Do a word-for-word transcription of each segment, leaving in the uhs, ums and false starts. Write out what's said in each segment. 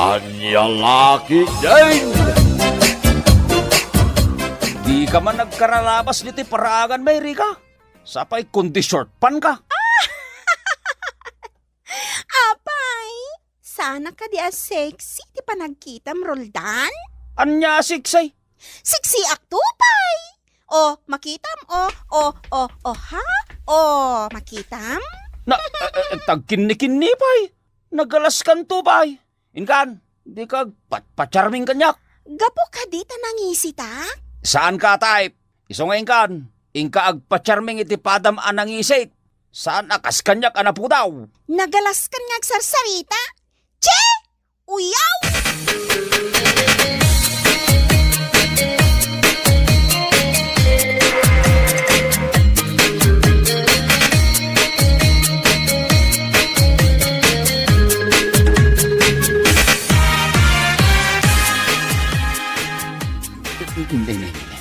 Ania la ketdin? Dika man agkaralabas ditoy paraangan, Mayrika? Sapay kundi short pant ka. Apay, saanak kadi a sexy ti panagkitam, Roldan? Ania a sexy? Sexyak to pay! O, makitam, o, o, o, o, ha? O, makitam? Na, eh, eh, tagkinnikinni pay. Nagalaskan to pay. Inkan, dika agpatpacharming kaniak. Gapu kadi ta nangisitak? Saan ka a type. Isu nga inkan, inka agpacharming iti padam a nangisit. Saan a kas kaniak a napudaw. Nagalaskan nga agsarsarita? Che! Uyaw! Ne, ne, ne, ne.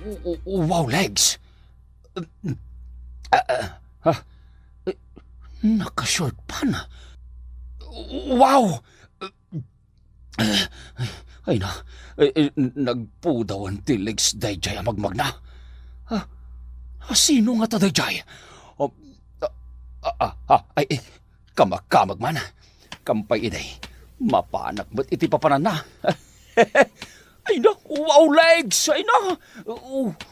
W-, w-, w-, wow, legs. Ah, ah, ha? Eh, naka-short pant. Wow! Ay na, eh, eh, nagpudawan ti legs daydiay a magmagna. Ah, ah, sino ngata daydiay? Ah, ah, ah, ah, ay, eh, kamakamag man. Kampay idi, mapanak met iti papananna. Ay na, wow legs! Ay na!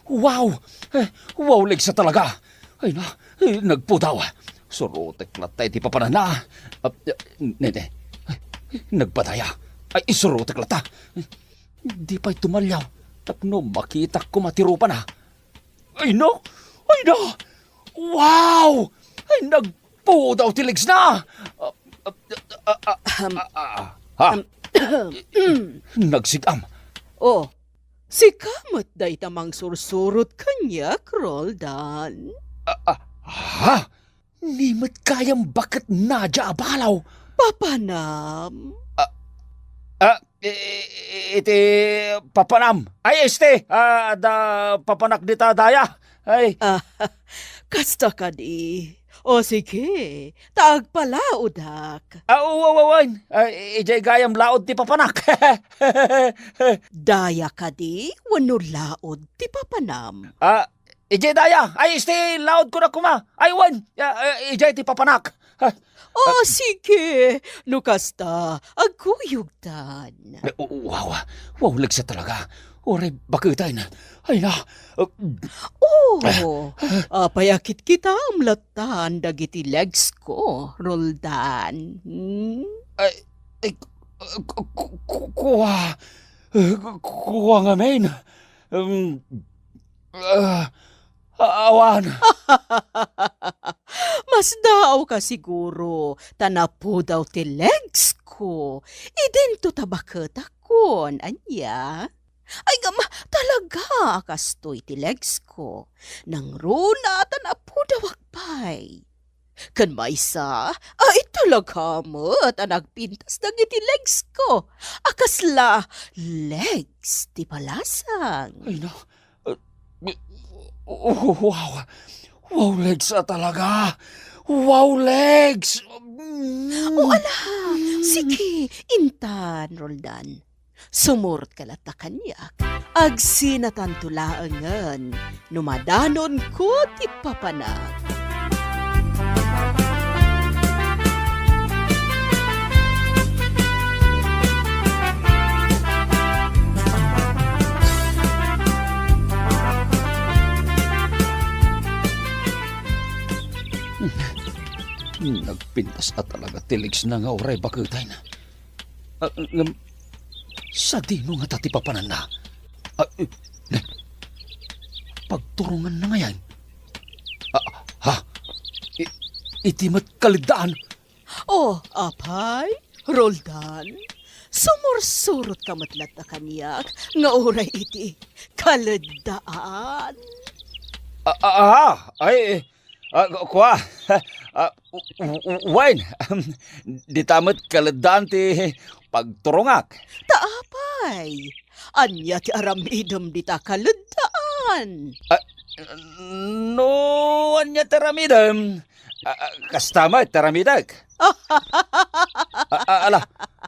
Wow! Eh, wow legs a talaga! Ay na, eh, nagpudaw. Surotek latta iti papananna. Ah, ne, ne. Nagpadaya. Ay, surotek latta. Di pay tumaliaw tapno makitak koma ti rupana. Ay na! Ay na! Wow! Ay, nagpudaw ti legs na! Ah, ah, ah, ah, ah, ah, ah. Ha? Nagsig-am. Oh, sika met dayta mangsursurot kaniak, Roldan. Ah, ah, ha? Ni met gayam baket Nadia a balaw. Papanam. Ah, ah, i-, i-, iti papanam. Ay, este, ah, adda papanak dita daya. Ay. Ah, kasta kadi. O sige, ta agpalaodak. Ah, wa-, wa-, wen. Ah, idiay gayam laod ti papanak. Daya kadi wenno laod ti papanam? Ah, idiay daya. Ay, este, laodko na koma. Ay, wen. Ah, ah, idiay ti papanak. Ah, O, ah, sige. No kasta, agkuyogtan. Eh, wow. Wow, legs a talaga. Uray, baketen. Ay na. Oh, apay a kitkitam lattan dagiti legs ko, Roldan? Hmm? Ay, ay, ku-, ku-, ku-, kua. Eh, ku-, kua ngamin. Um, ah, awan. Masdaawka siguro, ta napudaw ti legs ko. Idinto ta baketakon, ania? Ay, ngem, talaga a kastoy ti legs ko. Nangruna ta napudawak pay. Ken maysa, ay, talaga met a nagpintas dagiti legs ko. A kasla legs ti balasang. Ay, na, uh, uh, wow. Wow, legs a talaga. Wow, legs. Mm. O, ala, sige, intan, Roldan. Sumurotka latta kaniak. Agsinatanto laengen no madanonko ti papanak. Nagpintas a talaga ti legs na nga uray baketen. Ah, ngem, sadino ngata ti papananna? Ah, eh, ne, pagturonganna ngayen? Ah, ha? I-, iti met kaleddaan? Oh, apay, Roldan, sumursurotka met latta kaniak nga uray iti kaleddaan. Ah, ah, ah, ay, eh, Ah, ku-, kua. Ah, w-, w-, w-, wen, dita met kaleddaan ti pagturongak. Ta apay, ania ti aramidem dita kaleddaan? Ah, no ania ti aramidem, ah, ah, kasta met ti aramidek. Ah, ah, ala,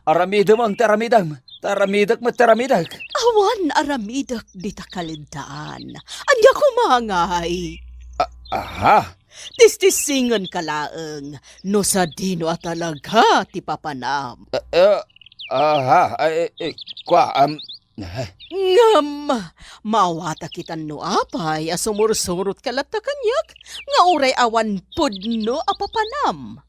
Aramidem ti aramidem, ta aramidek met ti aramidek. Awan aramidek dita kaliddaan. Ania koma ngay? A-, aha? Tistissingenka laeng no sadino a talaga ti papanam. Eh, eh, aha, eh, eh, kua, um, eh. Ngem, maawatak itan no apay a sumursurotka latta kaniak nga uray awan pudno a papanam.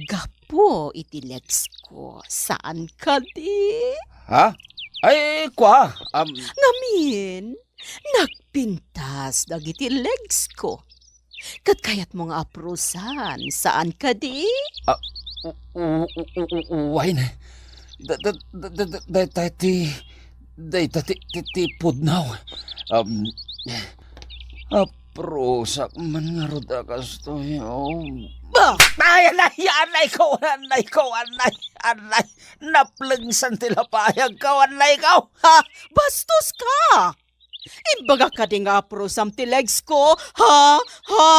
Gapu iti legs ko, saan kadi? Ha? Ay, kua, um, Ngamin, nagpintas dagiti legs ko. Ket kayatmo nga aprosan, saan kadi? Ah, u-, u-, u-, u-, u-, uwayen. Da-, da-, da-, da-, da-, dayta ti, dayta ti, ti, ti pudno. Um, aprosak man ngarud a kastoy, oh. Bah! Ay, anay, anay ko, anay ko, anay, anay. Naplengsan ti lapayag ko, anay ko. Ha? Bastos ka! Imbagak kadi nga aprosam ti legs ko, ha? Ha?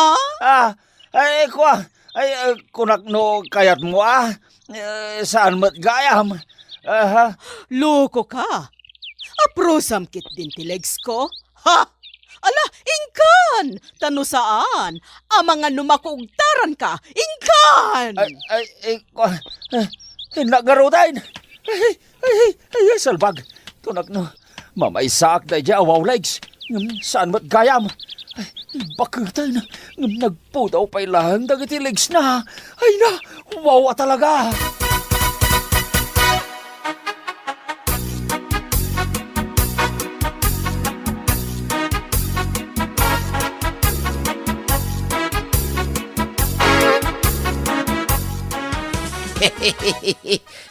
Ah, ay, kua, ay, eh, kunak no kayatmo, ah. Eh, saan met gayam? Aha. Loko ka. Aprosam ketdin ti legs ko, ha? Ala, inkan! Ta no saan, amangan no makugtaranka, inkan! Ay, ay, ay, kua, eh, eh, nagarudain. Ay, Ay, ay, ay, ay, salbag. Kunak no, mamaysaak daydiay a wow legs. Ngem saan met gayam. Ay, baketen. Ngem nagpudaw pay laeng dagiti legs na. Ay na, wow a talaga.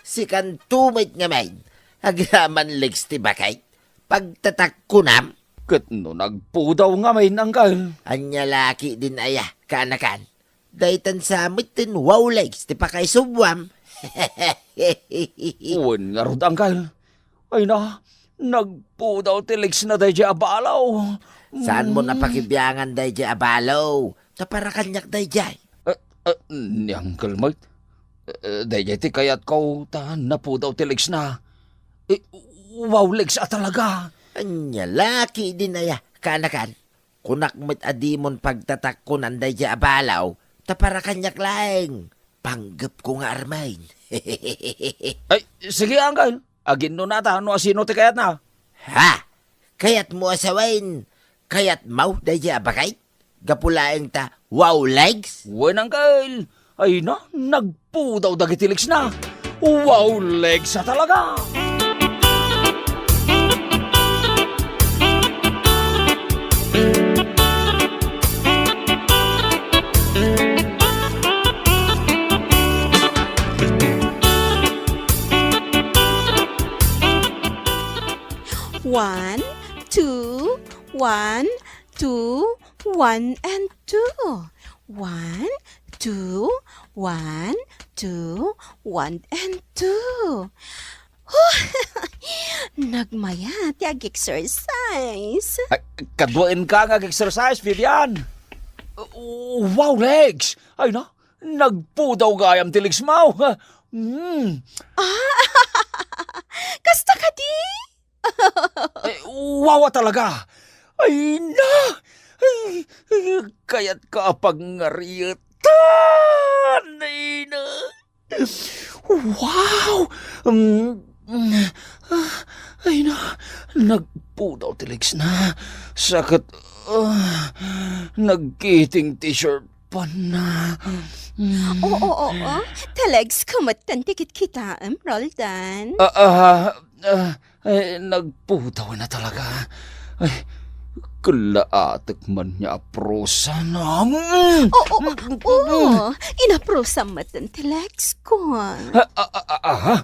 Sikanto met ngamin, agraman legs ti baket, pagtatakkunam? Ket no nagpudaw ngamin, anggal? Ania la ketdin aya, kaanakan? Daytan sa metten wow legs ti pakaisubwam. Wen ngarud, anggal. Ay na, nagpudaw ti legs na daydiay a balaw. Saanmo a pakibiangan daydiay a balaw? Ta para kaniak daydiay. Eh, eh, ni Uncle Mike, eh, daydiay ti kayatko ta napudaw ti legs na. Eh, wow legs a talaga. Ania la ketdin aya, kaanakan? Kunak met a dimon pagtatakkunan daydiay a balaw, ta para kaniak laeng. Panggepko nga armen. Ay, sige, anggal. Aginnunata no asino ti kayatna. Ha? Kayatmo a sawen? Kayatmo daydiay a baket? Gapu laeng ta wow legs? Wen, anggal. Ay na, nagpudaw dagiti legs na. Wow legs a talaga! One, two, one, two, one, and two. One, two, one, two, one, and two. Huh! Nagmayat ti ag-exercise. Ay, kaduaenka nga ag-exercise, Vivian. Wow, legs! Ay na, nagpudaw gayam ti legs mo. Hmm. Ah, kasta kadi? Eh, wawa talaga. Ay na! Ay, ay, kayat ka pagngaritan. Ay na! Wow! Mm, mm, ah, ay na, nagpudaw ti legs na. Sakit, ah, nagkiting ti shirt pa na. Mm. Oo, oo, oo. Ti legs ko met ti kitkitaem, Roldan. Ah, ah, ah, eh, nagpudaw na talaga. Ay, kalaatek man nga aprosa na. Mm. Oo, oo, oo. Inaprosa met ti legs ko. Ah, ah, ah, ah, aha?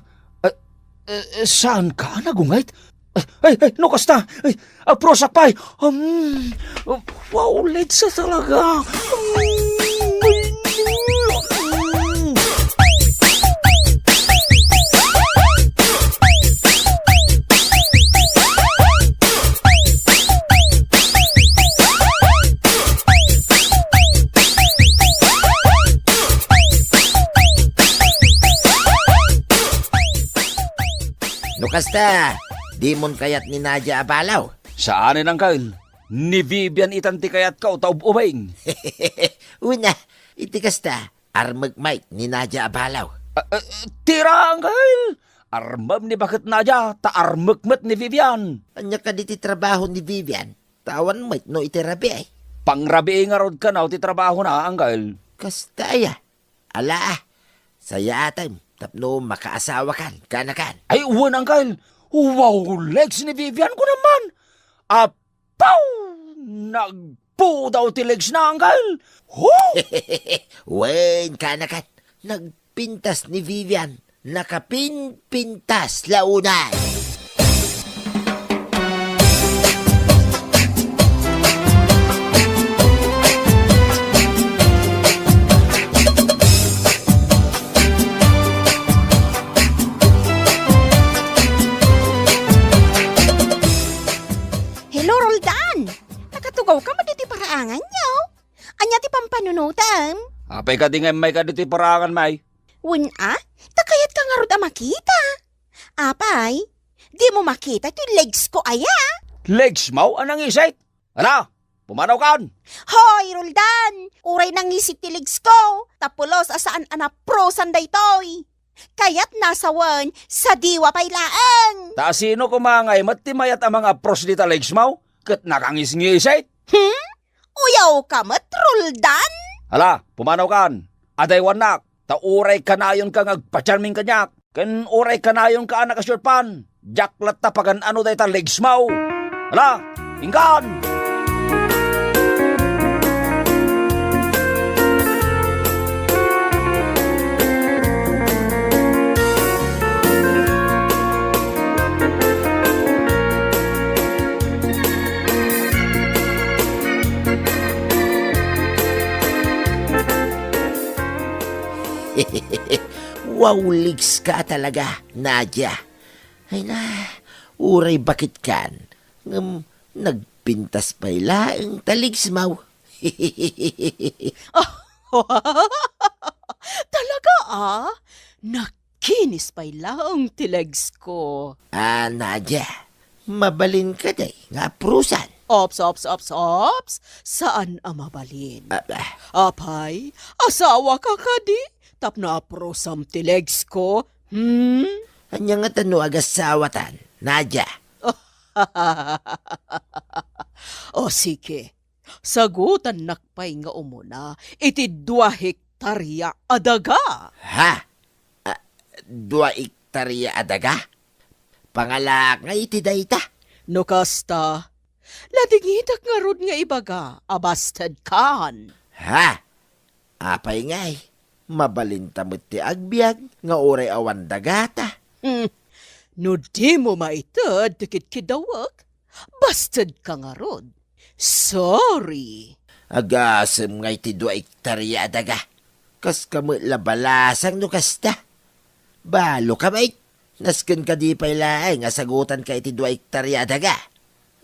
Eh, eh, saan ka nagunget? Ay, ay, ay, no kasta? Ay, aprosak pay. Um, wow, legs a talaga. Um, Kasta, dimon kayat ni Nadia a balaw? Saanen, Angkel. Ni Vivian itan ti kayatko ta ub-ubing. Una, iti kasta, armek met ni Nadia a balaw. Ah, ah, tira, Angkel! Armem ni baket Nadia, ta armek met ni Vivian. Ania kadi ti trabaho ni Vivian? Ta awan met no iti rabii. Pangrabii ngarud kano ti trabahona, Angkel. Kasta aya? Ala, ah. Sayaatem tapno makaasawakan, kanakan. Ay, wen, Angkel. Wow, legs ni Vivian, kunam man. Apaw! Nagpudaw ti legs na, Angkel. Huh! Wen, kanakan. Nagpintas ni Vivian. Nakapinpintas la unay. Hello, Roldan! Nakatugawka met iti paraanganyo? Ania ti pampanunotem? Apay kadi nga immay kadi ti paraangan, May? Wen a, ta kayatka ngarud a makita. Apay, dimo makita ti legs ko aya? Legs mo a nangisit? Ala, pumanawkan! Hoy, Roldan! Uray nangisit ti legs ko, ta pulos a saan a naprosan daytoy. Kayatna sawen, sadiwa pay laeng. Ta sino koma ngay met ti mayat a mangapros dita legs mo? Ket nakangisngisit? Hmm? Uyawka met, Roldan? Ala, pumanawkan. Adaywannak, ta uray kanayonka nga agpacharming kaniak, ken uray kanayonka a nakasiutpan, diak latta pagan-ano dayta legs mo. Ala, inkan! Wow, legs ka talaga, Nadia. Ay na, uray bakit kan, ngem nagpintas pay laeng ta legs mo. Talaga, ah? Nakinis pay laeng ti legs ko. Ah, Nadia, mabalin kadi nga aprosan? Ops, ops, ops, ops. Saan a mabalin. Ah, ah. Apay, asawa ka kadi? Tapno aprosam ti legs ko? Hmm? Ania ngata no agasawatan, Nadia? O sige, sagutannak pay nga umuna iti dua hektarya a daga. Ha? Ah, dua hektarya a daga? Pangalaak nga iti dayta. No kasta, ladingitak ngarud nga ibaga a basted kan. Ha? Apay ngay, mabalinta met ti agbiag nga uray awan dagata. Hmm. No dimo maited ti kidkiddawek, basted ka ngarud. Sorry. Agasem ngay ti dua hektarya a daga. Kaska met la balasang no kasta. Balo ka met. Nasken kadi pay laeng a sagutanka iti dua hektarya a daga.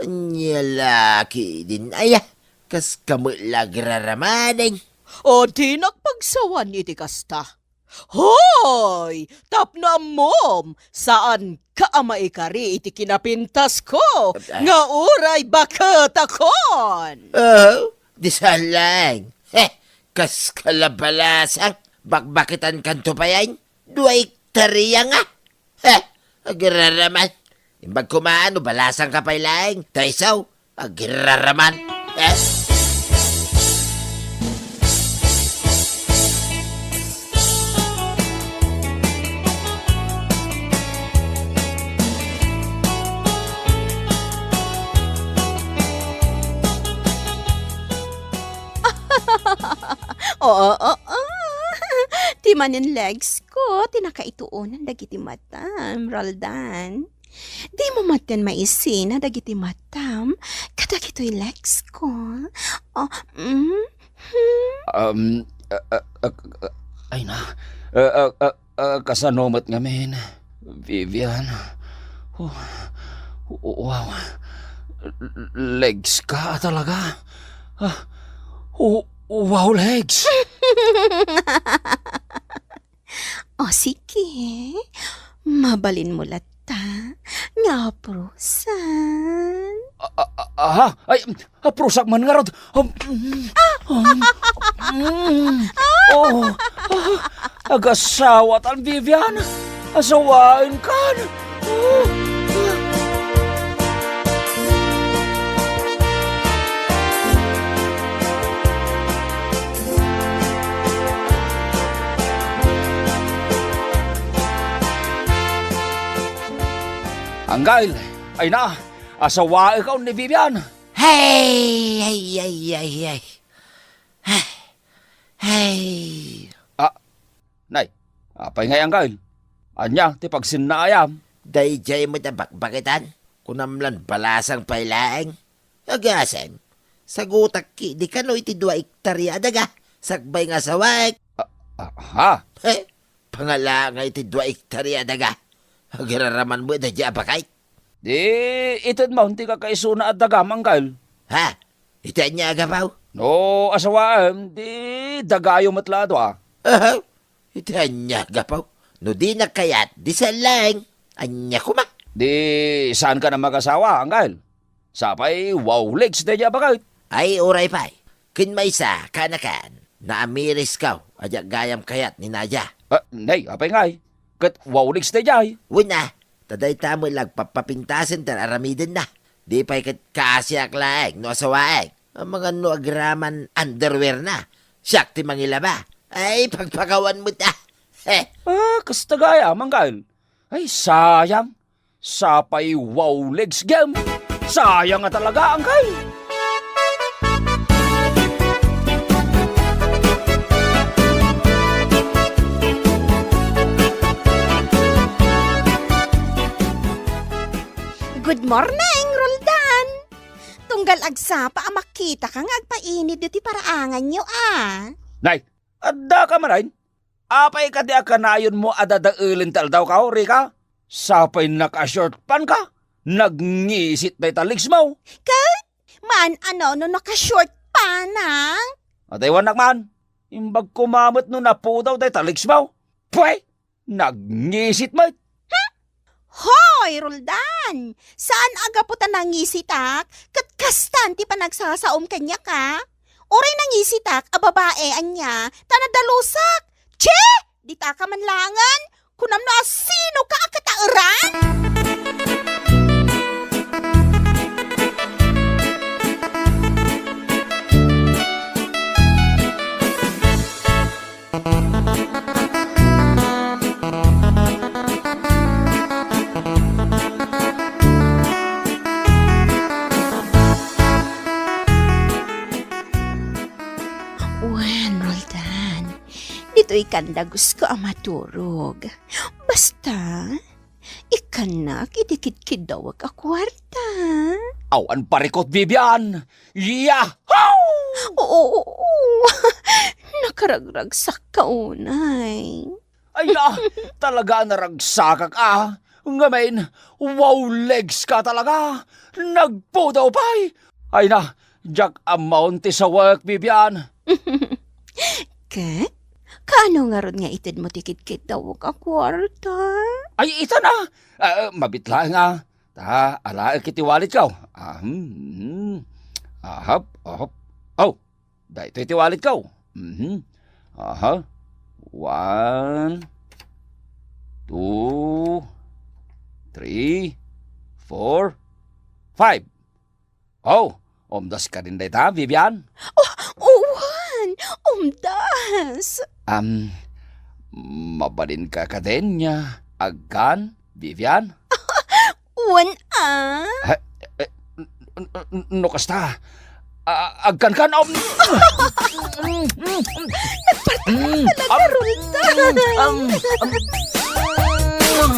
Ania la ketdin aya? Kaska met la agraramanen. O dinak pagsawan iti kasta. Hoy! Tapno ammom, saanka a maikari iti kinapintasko nga uray baketakon. Oh, di saan laeng. Heh, kaska la balasang, bakbaketankanto payen. Dua hektarya nga. Heh, agraraman. Imbag koma no balasangka pay laeng, ta isu, agraraman. Eh? Oo, oo. Ti manen legs ko, ti nakaituonan dagiti matam, Roldan. Dimo maten maisina dagiti matam kadagitoy legs ko. Oh, mm, hmm. Um, ah, ah, ah, ah, ay na. Ah, ah, ah, ah, kasano met ngamin, Vivian? Oh, wow. Legs ka talaga. Ah, oh, wow, legs. O sige, mabalinmo latta Ta, nga aprusan. A, a, a, aha? Ay, aprusak man ngarud. Um, mm, um, mm. Oh, ah, agasawatan, Vivian. Asawaenkan. Oh, ah. Anggail, ay na, asawaek ni Vivian. Hey, hey, hey, hey, hey. Hey. Ah, nay, apay ngay, Anggail? Ania ti pagsinnaayam? Daydiay met a bakbakitan, kunam lan balasang pay laeng. Agasem, sagutak ketdi kano iti dua ektaria a daga, sakbay nga asawaek. Ah, ah, ha? He, pangalaangay iti dua ektaria a daga. Agiraraman met daydiay a bakay. Di, itedmo ti kakaisuna a dagam, Anggail. Ha? Iti ania a gapu? No asawaem, di dagayo met la a dua. Aha. Iti ania a gapu? No dinak kayat, di saan laeng. Ania koma? Di, saankan a magasawa, Anggail. Sapay, wow legs daydiay a bakay. Ay, uray pay. Ken maysa, kaanakan, naamiriskaw a diak gayam kayat ni Nadia. Ah, nay, apay ngay? Ket wow legs daydiay. Wen a, ta dayta met la agpappapintasen ti ar-aramidenna. Di pay ket kaasiak laeng no asawaek. Amangan no agraman underwear na. Siak ti mangilaba. Ay, pagpakawan met a. He. Ah, kasta gayam, Anggail. Ay, sayang. Sapay wow legs gayam. Sayang nga talaga, Anggail. Good morning, Roldan. Tunggal agsapa a makitaka nga agpainit ti paraanganyo, a. Nay, adda ka manen? Apay kadi a kanayonmo a dadaelen ti aldawko, Rika? Sapay naka-short pant ka? Nagngisit dayta legs mo. Ket, maan-ano no naka-short pant, a? Adaywannak man. Imbag koma met no napudaw dayta legs mo. Pwe! Nagngisit met. Hoy, Roldan! Saan a gapu ta nangisitak, ket kastan ti panagsasaom kaniak, a? Uray nangisitak a babae, ania, ta nadalusak. Tsi! Ditaka man laengen, kunam no asinoka a kataeran? Wen, Roldan, ditoy kan dagusko a maturog. Basta, ikkannak iti kidkiddawek a kuarta. Awan parikut, Vivian! Yahoo! Oo, oo, oo. Nakaragragsakka unay. Ay, ah, talaga naragsakak, a. Ngamin, wow legs ka talaga. Nagpudaw pay. Ay na, diak ammoen ti sawek, Vivian. Ket, kaano ngarud nga itedmo ti kidkiddawek a kuarta? Ay, ita na. Ah, mabit laeng, a. Ta, alaek iti walletko. Ah, hmm, hmm. Ahap, ahap. Oh, daytoy ti walletko. Mhm. Aha. One, two, three, four, five. Oh, umdas kadin dayta, Vivian? Oh, uwan! Umdas! Am, mabalinka kadin nga agkan, Vivian? Wen a. Ha? Eh, n-, n-, n-, no kasta, a-, agkankan, um, Nagparti ka talaga, Roldan. Um, um, um.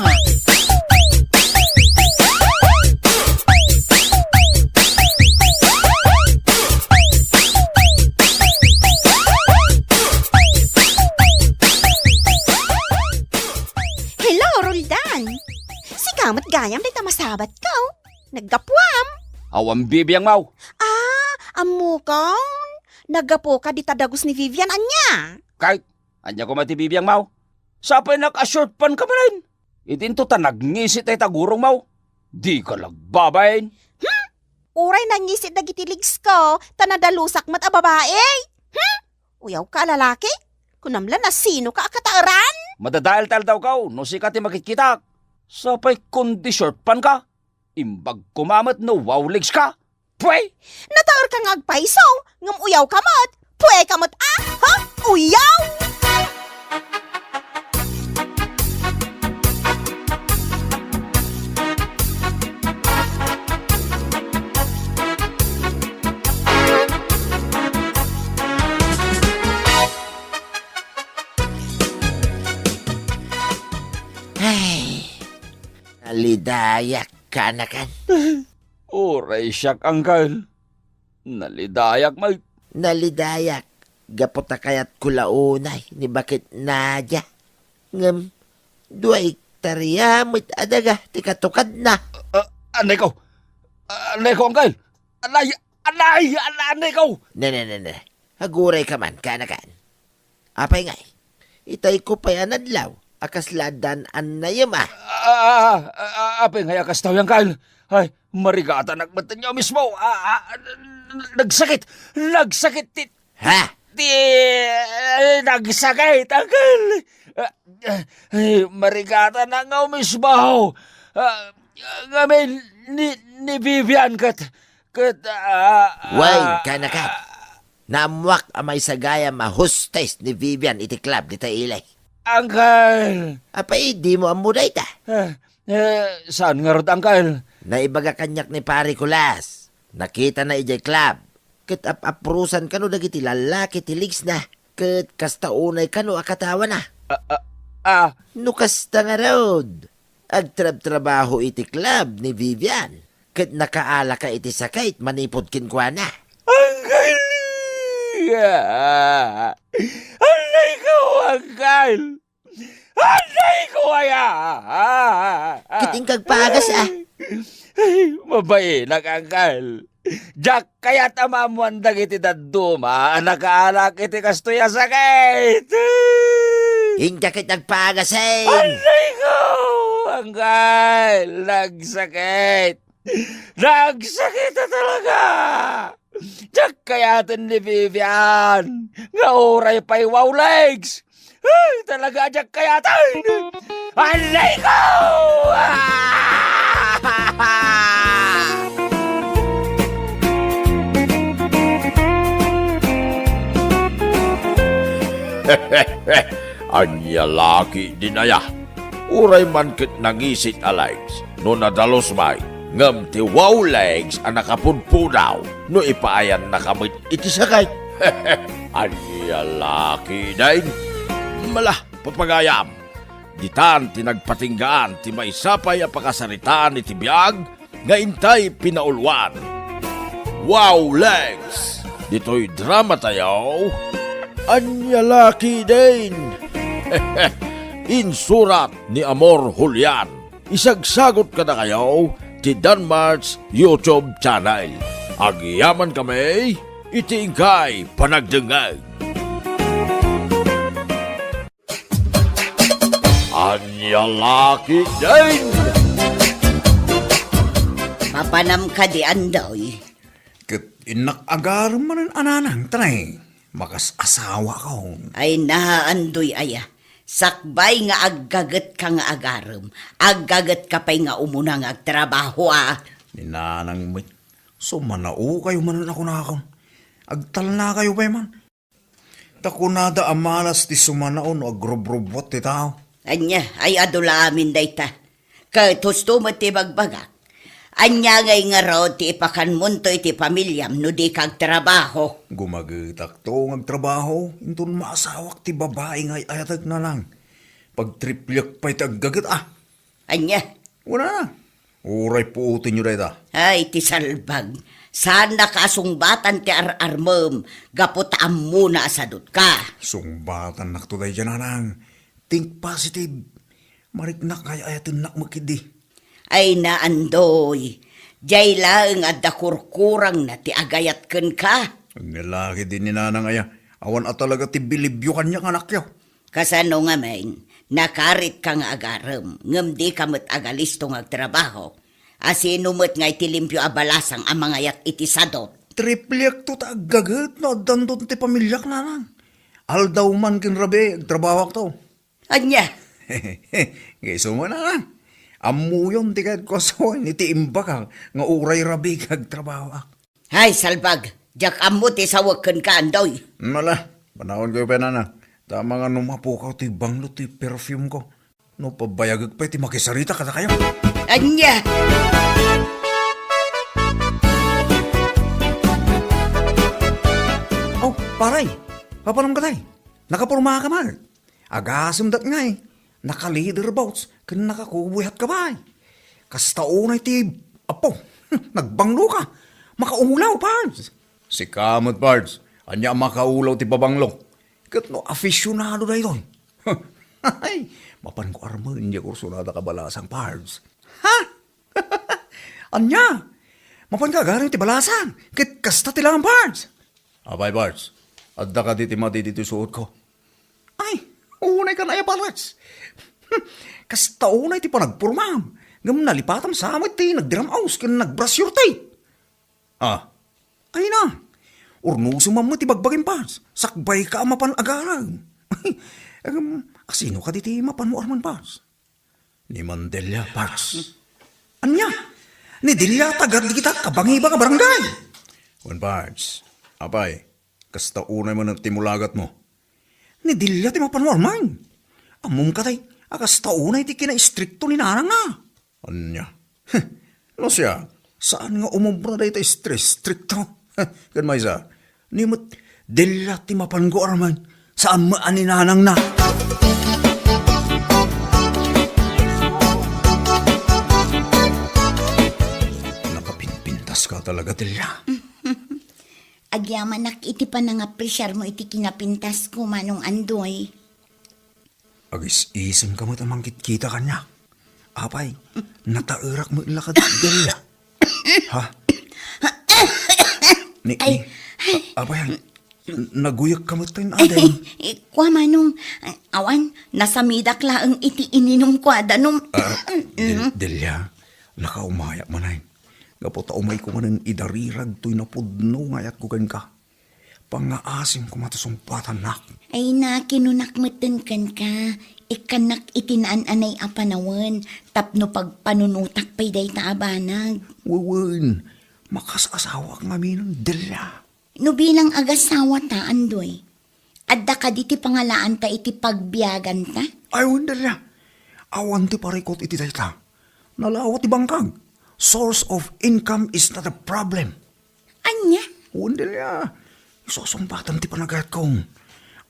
Hello, Roldan. Sika met gayam dayta masabatko. Naggapuam. Awan bibiangmo. Ah, ammokon. Naggapuka dita dagus ni Vivian, ania? Kay, ania koma ti bibiangmo? Sapay naka-short pant ka manen. Idinto ta nagngisit dayta gurongmo. Dika la agbabain. Hmm? Uray nangisit dagiti legs ko, ta nadalusak met a babai. Hmm? Uyawka a lalaki? Kunam la, nasinoka a kataeran? Madadael ta aldawko no sika ti makitkitak. Sapay kundi short pant ka. Imbag koma met no wow legs ka. Pwe! Nataerka nga agpayso, ngem uyawka met. Pweka met a, ha? Uyaw! Ay, nalidayak, kanakan. Uray siak, Angkel. Nalidayak met. Nalidayak gapu ta kayatko la unay ni Bakit Nadia. Ngem, dua ektarya met a daga ti katukadna. Ah, anayko. Ah, anayko, Angkel. Anay, anay, an-, anayko. Ne, ne, ne, ne. Agurayka man, kanakan. Apay ngay, itayko pay a nadlaw a kasla addan annayem a. Ah, ah, ah, ah, apay ngay a kastoy, Angkel? Ay, marigatanak met nga umismo. Ah, ah, nagsakit, nagsakit ti, Ha? ti, eh, nagsakit, Angkel. Ah, ah, ay, marigatanak nga umismo. Ah, ngamin ni, ni Vivian ket, ket, ah, Wen, ah, kanakan. Naammoak a maysa gayam a hostess ni Vivian iti club dita ili. Angkel! Apay, dimo ammo dayta? Eh, eh, saan ngarud, Angkel? Naibaga kaniak ni Pare Kulas. Nakitana idiay club. Ket ap-aprosan kano dagiti lallaki ti legs na. Ket kasta unay kano a katawana. Ah, ah, ah. No kasta ngarud, agtrabtrabaho iti club ni Vivian, ket nakaalaka iti sakit manipud kenkuana. Angkel! Annayko, Angkel! Annayko aya! Ket inka agpagas, a. Ay, mabainak, Angkel. Diak kayat a maammoan dagiti dadduma a nakaalak iti kastoy a sakit. Inka ket nagpagasin. Annayko, Angkel, nagsakit. Nagsakit a talaga. Diak kayaten ni Vivian nga uray pay wow legs. Ay, talaga, diak kayaten! Aray ko! Ah! Ania la ketdin aya? Uray man ket nangisit a legs no nadalus met, ngem ti wow legs a nakapudpudaw no ipaayannaka met iti sakit. Ania la ketdin? Mala, papagayam, ditan ti nagpatinggaan ti maysa pay a pakasaritaan iti biag nga intay pinauluan. Wow legs! Ditoy drama tayo, Ania la ketdin? Insurat ni Amor Julian. Isagsagot kadakayo ti Danmart's YouTube channel. Agyamankami iti inkay panagdengngeg. Ania la ketdin? Mapanam kadi, Andoy? Ket innak agarem manen a nanang, tanay. Makas-asawakon. Ay, na, Andoy aya. Sakbay nga aggagetka nga agarem, aggagetka pay nga umuna nga agtrabaho, a. Ni nanang met, sumanaokayo manen a kunakon. Agtalnakayo pay man. Ta kunada a malas ti sumanao no agrubrubbuat ti tao. Ania, ay adu la amin dayta. Ket husto met ti bagbagak. Ania ngay ngarud ti ipakanmonto iti pamiliam no dika agtrabaho? Gumagetakto nga agtrabaho, inton maasawak ti babai nga ay-ayatek, nanang. Pagtripliek pay ti aggaget, a. Ania? Wala na. Uray puotenyo dayta. Ay, ti salbag. Saannaka a sungbatan ti ar-armem gapu ta ammona a sadutka. Sungbatannakto daydiay, nanang. Think positive. Mariknak nga ay-ayatennak met ketdi. Ay, na, Andoy. Diay laeng adda kurkurangna ti agayat kenka. Ania la ketdin ni nanang aya. Awan a talaga ti bilibyo kaniak, anakyo. Kasano ngamin? Nakaritka nga agarem, ngem dika met agalisto nga agtrabaho. Asino met nga iti limpio a balasang a mangayak iti sadot? Tripliakto ta aggaget no addanton ti pamiliak, nanang. Aldaw man ken rabii, agtrabahoakto. Ania? Nga isu man, nanang. Ammoyon ti kayatko a sawen iti imbagak nga uray rabii agtrabahoak. Hay, salbag! Diak ammo ti sawek kenka, Andoy. Ala, panawankayo pay, nanang. Ta amangan no mapukaw ti banglo ti perfume ko. No pabayagek pay ti makisarita kadakayo. Ania? Oh, paray! Papanam ka, tay? Nakaporma ka man? Agasem dat ngay, naka-leather boots ken naka-cowboy hat ka pay. Kasta unay ti, apo, nagbanglo ka. Makaulaw, Pards. Sika met, Pards. Ania a makaulaw ti pabanglo? Ket no afisyonado daytoy. Ay, mapan ko armen diay kursunada ka balasang, Pards. Ha? Ania? Mapan ka agarem ti balasang? Ket kasta ti laeng, Pards. Apay, Pards, adda kadi ti madi ditoy suotko? Ay, unay kan aya, Pards. Kasta unay ti panagpormam, ngem nalipatam sa met ti nagdiram-aws ken nag-brush your teeth. Ah. Ay na, urnosem man met ti bagbagim, Pards. Sakbay ka a mapan agarem. Em, asino kadi ti mapan mo armen, Pards? Ni Mandelia, Pards. Ania? Ni Delia, taga dagita kabangibang a barangay. Wen, Pards. Apay, kasta unay man ti mulagat mo. Ni Delia ti mapan mo armen. Ammom katay, a kasta unay ti kinaistrikto ni nanang na. Ania? No siak, saan nga umobra dayta istri-, istrikto? Ken maysa, ni met Delia ti mapan ko armen, saan met a ni nanang na. Nakapinpintas ka talaga, Delia. Agyamanak iti panangapresiar mo iti kinapintas ko, Manong Andoy. Agis-isem ka met a mangkitkita kaniak. Apay, nataerak met la kadi, Delia. Ha? Ni, Ay. ni, a-, apay, naguyek ka met ten, Adeng. Eh, kua, Manong, awan, nasamidak laeng iti ininom ko a danum. Ah, Del-, Mm. Delia, nakaumayak manen. Gapu ta umayko manen idarirag toy napudno nga ayatko kenka. Pangngaasem koma ti sungbatannak. Ay na, kinunak metten kenka, ikkannak iti naan-anay a panawen tapno pagpanunotak pay dayta a banag. Wen, makasasawaak ngaminen, Delia. No bilang agasawa ta, Andoy, adda kadi ti pangalaanta iti pagbiaganta? Ay, wen, Delia. Awan ti parikut iti dayta. Nalawa ti bangkag. Source of income is not a problem. Ania? Wen, Delia. Isusungbatam ti panagayatko.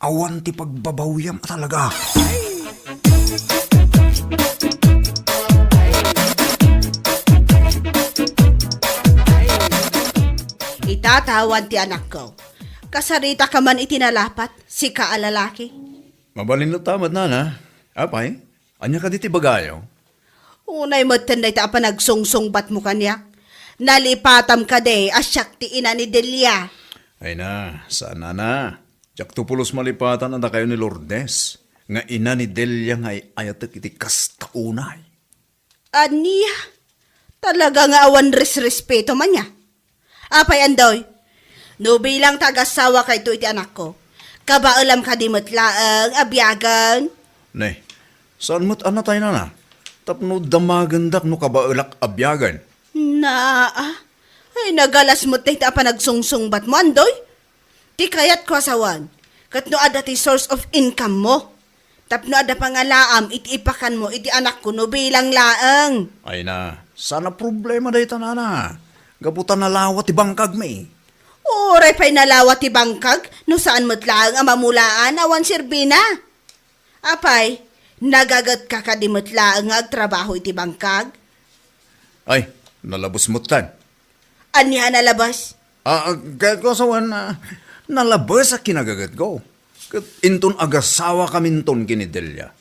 Awan ti pagbabawiam a talaga. Ita ta awan ti anakko. Kasarita ka man iti nalapat, sika a lalaki. Mabalin latta met, nana. Apay, ania kadi ti ibagayo? Unay metten dayta a panagsungsungbatmo kaniak. Nalipatam kadi a siak ti ina ni Delia. Ay na, saan, nana. Diakto pulos malipatan a dakayo ni Lourdes, nga ina ni Delia nga ay-ayatek iti kasta unay. Ania? Talaga nga awan resrespeto man nia? Apay, Andoy, no bilang ta agasawakayto iti anakko, kabaelam kadi met laeng a biagen? Ne, saan met a natay, nana? Tapno damagendak no kabaelak a biagen. Naa, ay, nagalas met dayta a panagsungsungbatmo, Andoy. Ti kayatko a sawen, ket no adda ti source of income mo, tapno adda pangalaam iti ipakanmo iti anakko no bilang laeng. Ay na, saan a problema dayta, nana. Gapu ta nalawa ti bangkagmi. Uray pay nalawa ti bangkag, no saan met laeng a mamulaan awan serbina. Apay, nagagetka kadi met laeng nga agtrabaho iti bangkag? Ay, nalabes metten. Ania a nalabes? Ah, ah, kayatko a sawen, ah, nalabes a kinagagetko. Ket inton agasawakaminton ken ni Delia,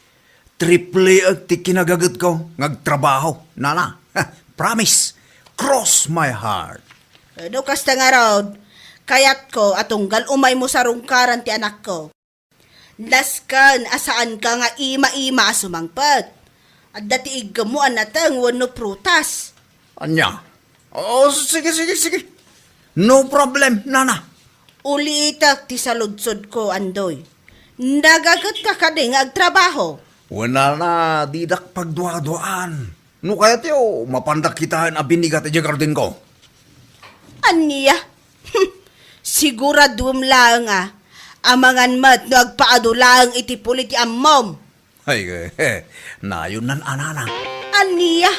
tripliek ti kinagagetko nga agtrabaho, nana. Promise. Cross my heart. No kasta ngarud, kayatko a tunggal umaymo sarungkaran ti anakko. Nasken a saanka nga ima-ima a sumangpet. Adda ti iggemmo a nateng wenno prutas. Ania? O, sige, sige, sige. No problem, nana. Ulitek ti saludsodko, Andoy. Nagagetka kadi nga agtrabaho? Wen, nana, didak pagduaduaan. No kayatyo, mapandak kitaen a binigat idiay gardenko. Ania? Siguraduem laeng a, amangan met no agpaadu laeng iti puli ti ammom. Ay, nayon nan anana. Ania?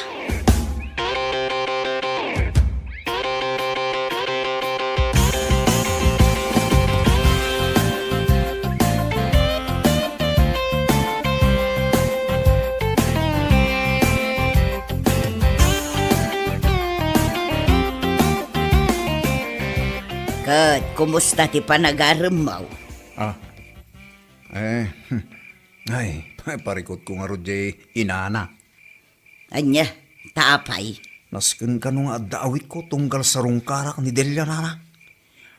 Ket kumusta ti panagaremmo? Ah. Eh, ay, parikutko ngarud diay inana. Ania, ta apay? Nasken kano nga adda awitko tunggal sarungkarak ni Delia, nana.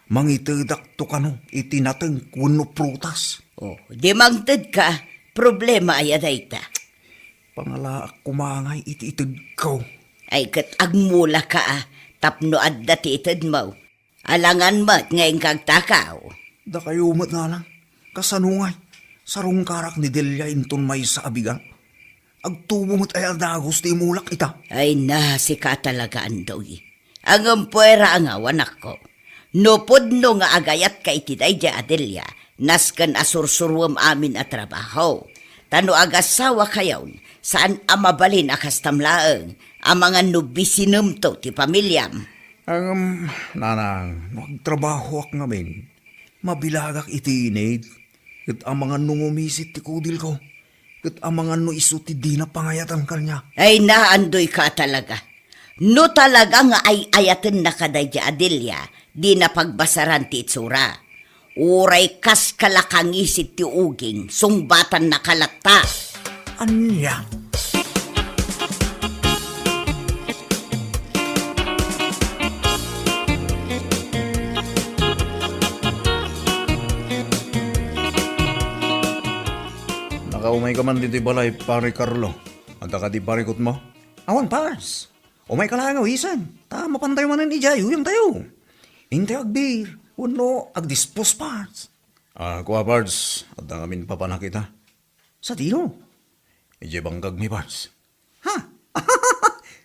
Mangitedakto kano iti nateng wenno prutas. O, di mangtedka, problema aya dayta? Pangalaak koma ngay iti itedko. Ay, ket agmulaka a, tapno adda ti itedmo. Alangan met nga inka agtakaw. Dakayo met, nana. Kasano ngay? Sarungkarak ni Delia inton maysa a bigat. Agtubo met aya a dagus ti imulak ita. Ay na, sika talaga, Andoy. Ngem puera a ngawan, anakko. No pudno nga agayatka iti daydiay a Delia, nasken a sursuruem amin a trabaho. Ta no agasawakayon, saan a mabalin a kastam laeng, amangan no bisinemto ti pamiliam. Ngem, nanang, no agtrabahoak ngamin, mabilagak iti init, ket amangan no ngumisit ti kudilko, ket amangan no isu ti dina pangayatan kaniak. Ay, naandoyka talaga. No talaga nga ay-ayatenna kadaydiay a Delia, dina pagbasaran ti itsura. Uray kas kalakangisit ti uging, sungbatan na kalatta. Ania? Nakaumay ka man ditoy balay, Pare Carlo. Adda kadi parikutmo? Awan, Pars. Umayka laeng a wisen, ta mapantayo manen idiay uyangtayo. Intayo agbir, wenno agdispos, Pars. Ah, kua, Pars, adda ngamin papanak ita. Sadino? Idiay bangkagmi, Pars. Ha?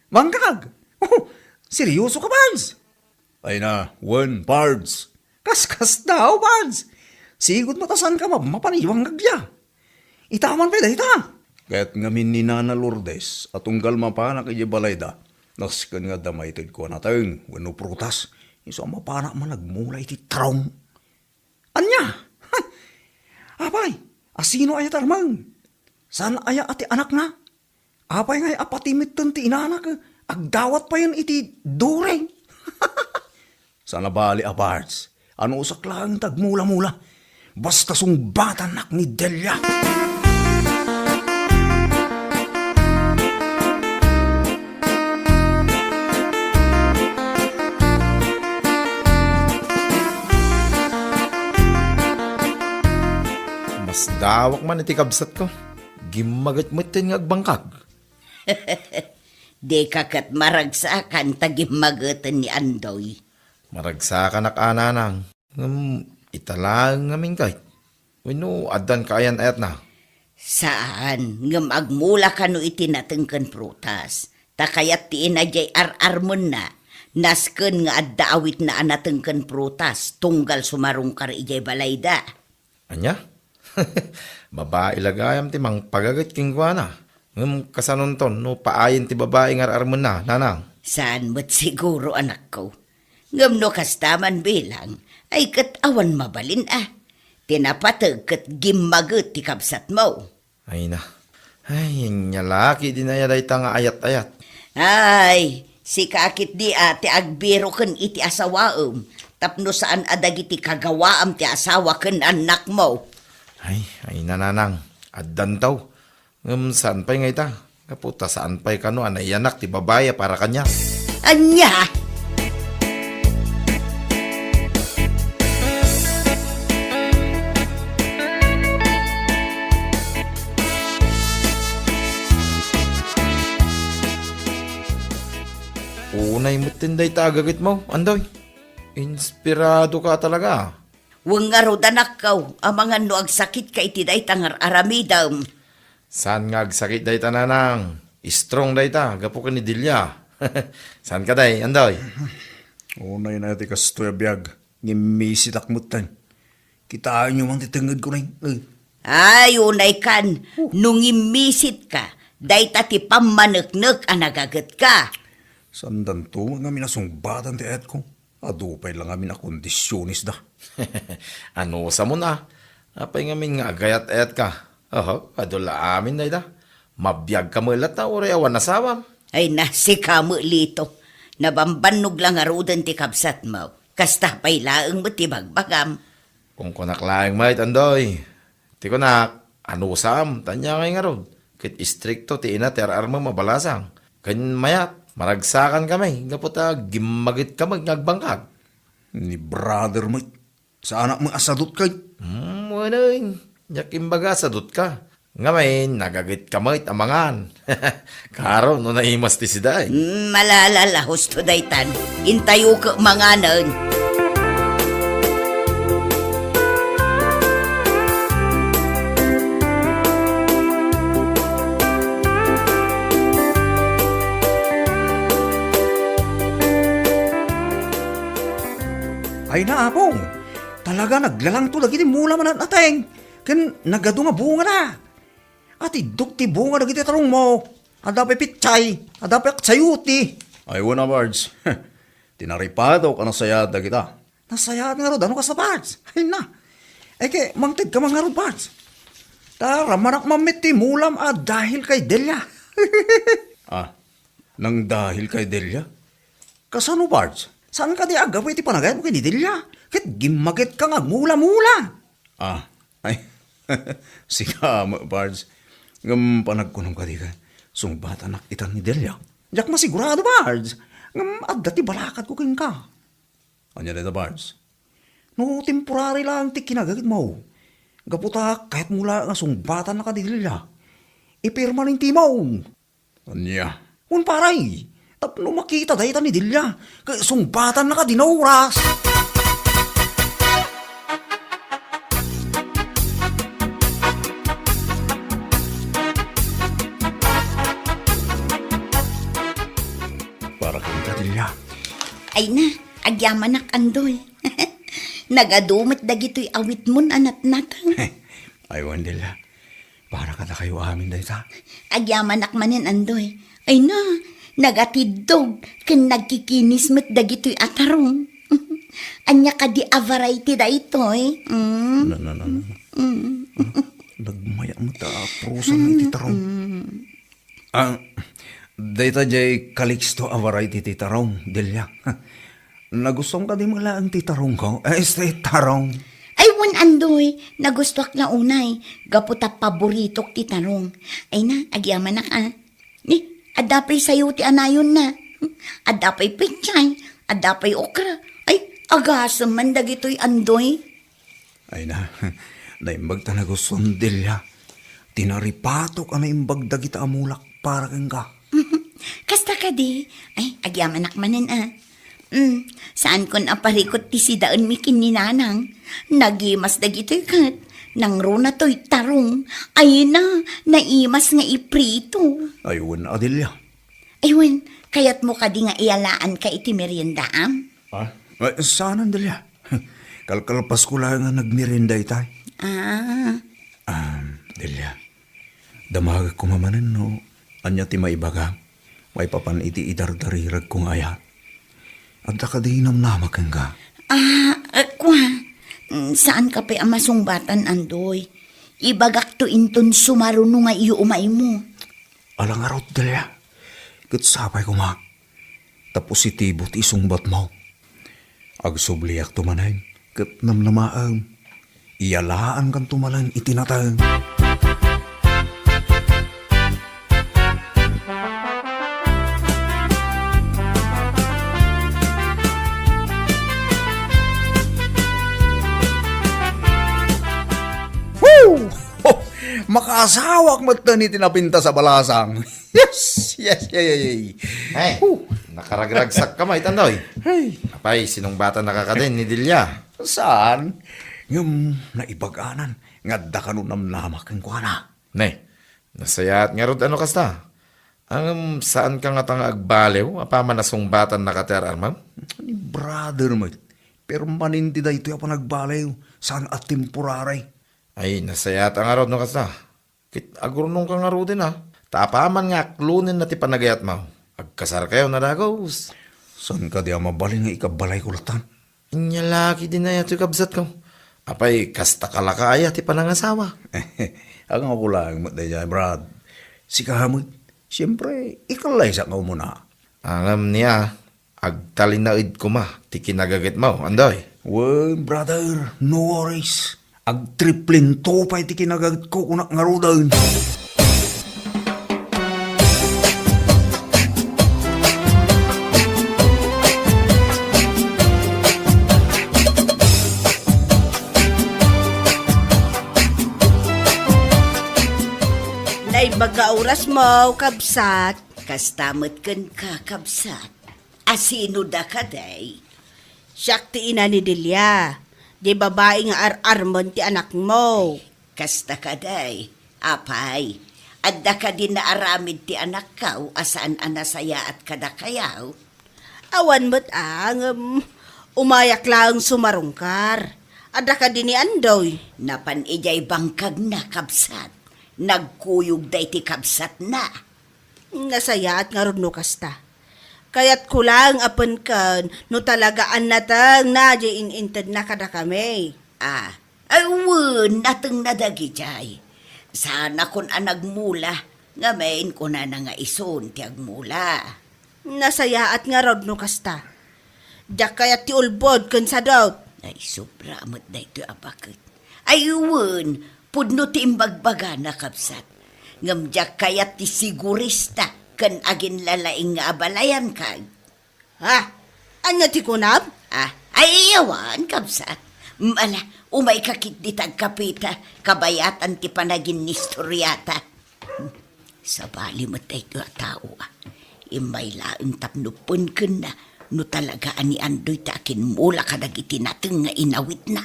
Bangkag? Oh, seryoso ka, Pars? Ay na, wen, Pars. Kaskasdaaw, Pars. Sigud met a saanka mapmapan iti bangkagda. Ita man pay dayta. Ket ngamin ni Nana Lourdes a tunggal mapanak idiay balayda, nasken nga adda maitedko a nateng wenno prutas, isu a mapanak man agmula iti trong. Ania? Apay, asino aya ti armeng? Saan aya a ti anakna? Apay ngay a pati metten ti inanak, agdawat payen iti during? Saan a bali a, Pards. Anusak laeng ti agmula-mula. Basta sungbatanak ni Delia. Masdawak man iti kabsatko. Gimmaget metten nga agbangkag. Dika ket maragsakan ta gimmageten ni Andoy. Maragsakanak a, nanang. Ngem ita laeng ngamin kay? Wenno addan kaayan-ayatna? Saan, ngem agmula kano iti nateng ken prutas. Ta kayat ti ina diay ar-armenna, nasken nga adda awitna a nateng ken prutas, tunggal sumarungkar idiay balayda. Ania? Babai la gayam ti mangpagaget kenkuana. Ngem kasanonton no paayen ti babai nga ar-armenna, nanang? Saan met siguro, anakko. Ngem no kasta man bilang, ay ket awan mabalin a. Ti napateg ket gimmaget ti kabsatmo. Ay na. Ay, ania la ketdi aya dayta nga ayat-ayat. Ay, sika ketdi a ti agbiroken iti asawaem, tapno saan a dagiti kagawaam ti asawa ken annakmo. Ay, ay, nanang, addanto. Ngem saan pay nga ita? Gapu ta saan pay kano a naiyanak ti babai a para kaniak. Ania? Unay metten dayta agagetmo, Andoy. Inspirado ka talaga. Wen ngarud, anakko, amangan no agsakitka iti dayta nga ar-aramidem. Saan nga agsakit dayta, Nanang? Strong dayta, gapu ken ni Delia. Saan ka, day, Andoy? Unay na ti kastoy a biag, ngimmisitak metten. Kitaenyo man ti tengngedko, nay. Eh. Ay, unay kan, no ngimmisitka, dayta ti pammaneknek a nagagetka. Saandanto ngamin a sungbatan ti ayatko. Adu pay la ngamin a kondisiones da. Anusam, a? Apay ngamin nga agayat-ayatka? Oho, adu la amin dayta. Mabiagka met latta, uray awan asawam. Ay na, sika met, Lito. Nabambannog la ngaruden ti kabsatmo. Kasta pay laeng met ti bagbagam. Kunkunak laeng met, Andoy. Ti kunak, anusam, ta ania ngay ngarud? Ket istrikto ti ina ti ar-armem a balasang. Ken mayat, maragsakan kami, gapu ta gimmagetka met nga agbangkag. Ni brother met, saanak met a sadut kay? Hmm, wen, wen. Diak imbaga a sadut ka. Ngamin, nagagetka met amangan. Karo no naimas ti sida, eh. Mm, malala la, husto daytan. Intayo ket manganen. Ay na, Apo. Talaga naglalangto dagiti mula manat-ateng. Ken nagadu nga bungana. Atiddog ti bunga dagiti tarongmo. Adda pay pitsay, adda pay aksayote. Ay, wen a, Bards. Tinaripatok a nasayaat dagita. Nasayaat ngarud, no kasta, Bards? Ay na. Ay, ket mangtedka man ngarud, Bards. Ta ramanak man met ti mulam a dahil kay Delia. Ah, nang dahil kay Delia? Kasano, Bards? Saan kadi a gapu iti panagayatmo ken ni Delia? Ket gimmagetka nga agmula-mula. Ah, ay, sika met, Bards. Ngem panagkunom kadi ket sungbatannak itan ni Delia? Diak masigurado, Bards. Ngem adda ti balakadko kenka. Ania dayta, Bards? No temporary laeng ti kinagagetmo, gapu ta kayatmo laeng a sungbatannaka ni Delia, ipermanentemo. Ania? Wen, pare, tapno makita dayta ni Delia, ket sungbatannaka dina oras. Para kenka, Delia. Ay na, agyamanak, Andoy. Nagadu met dagitoy awitmon a natnateng. Ay, wen, Delia. Para kadakayo amin dayta. Agyamanak manen, Andoy. Ay na, nagatiddog ken nagkikinis met dagitoy a tarong. Ania kadi a variety daytoy? Mm. No, no, no, no. Mm. Ah, nagmaya met a prusa iti tarong. Mm. Ah, dayta diay Calixto a variety ti tarong, Delia. Nagustuam kadi met laeng ti tarongko? Eh, este tarong. Ay, wen, Andoy, nagustuak la unay, gapu ta paboritok ti tarong. Ay na, agyamanak, a. Ni, adda pay sayote a nayonna. Adda pay pitsay, adda pay okra. Ay, agasem man dagitoy, Andoy. Ay na, naimbag ta nagustuam, Delia. Tinaripatok a naimbag dagita a mulak para kenka. Kasta kadi? Ay, agyamanak manen, a. Mm, saankon a parikut ti sidaenmi ken ni Nanang. Nagimas dagitoy ket nangruna toy tarong. Ay na, naimas nga iprito. Ay, wen a, Delia. Ay, wen, kayatmo kadi nga iyalaanka iti meriendaam? Ah, eh, saanen, Delia. Kalkalpasko laeng a nagmerienda itay. Ah. Ah, Delia, damagek koma manen no ania ti maibagam maipapan iti idardariragko nga ayat. Adda kadi namnama kenka? Ah, eh, kua, mm, saanka pay a masungbatan, Andoy. Ibagakto inton sumaruno nga iumaymo. Ala ngarud, Delia. Ket sapay koma ta positibo ti isungbatmo. Agsubliakto manen ket namnamaem. Iyalaankanto manen iti nateng. Woo! Ho! Makaasawak metten iti napintas a balasang. Yes, yes, yes, yes, yes. Ay, Huh. Nakaragragsakka met, Andoy. Ay. Apay, sinungbatan na ka kadin ni Delia? Saan? Ngem naibaganan nga adda kano namnama kenkuana. Ne, nasayaat ngarud no kasta. Ngem, saanka ngata nga agbaliw, apaman a sungbatan na ka ti ar-armem? Ni brother met. Permanente daytoy a panagbaliw, saan a temporary. Ay, nasayaat ngarud no kasta. Ket agurnongka ngaruden a. Ta apaman nga aklonen na ti panagayatmo, agkasarkayo na dagus. Saan kadi a mabalin nga ikabalayko latta? Ania la ketdin aya toy, kabsatko? Apay, kasta ka la ka aya ti panangasawa? Agawko laeng met daydiay, Brad. Sika met, siempre, ikalaysak nga umuna. Ngem nia, agtalinaed koma ti kinagagetmo, Andoy. Well, brother, no worries. Agtriplinto pay ti kinagetko kunak ngaruden. Naimbag nga orasmo, kabsat. Kasta met kenka, kabsat. A sino da kadi? Siak ti ina ni Delia, di babai nga ar-armen ti anakmo. Kasta kadi, apay, adda kadi naaramid ti anakko a saan a nasayaat kadakayo? Awan met a, ngem umayak laeng sumarungkar. Adda kadi ni Andoy? Napan idiay bangkagna, kabsat. Nagkuyog daydi kabsatna. Nasayaat ngarud no kasta. Kayatko laeng a penken no talaga a natengna diay in-intedna kadakami. Ah, ay wen, natengna dagidiay. Saanakon a nagmula, ngamin kunana nga isun ti agmula. Nasayaat ngarud no kasta. Diak kayat ti ulbod ken sadot. Ay, sobra met daytoy a baket. Ay, wen, pudno ti imbagbagana, kabsat. Ngem diak kayat ti sigurista ken aginlalaing nga abalayanka. Ha? Ania ti kunam? Ah, ay, awan, kabsat. Ala, umayka ketdi ta agkapita, kabayatan ti panaginnistoriata. Sabali met daytoy a tao, a. Immay laeng tapno penkenna no talaga a ni Andoy ti akimmula kadagiti nateng nga inawitna.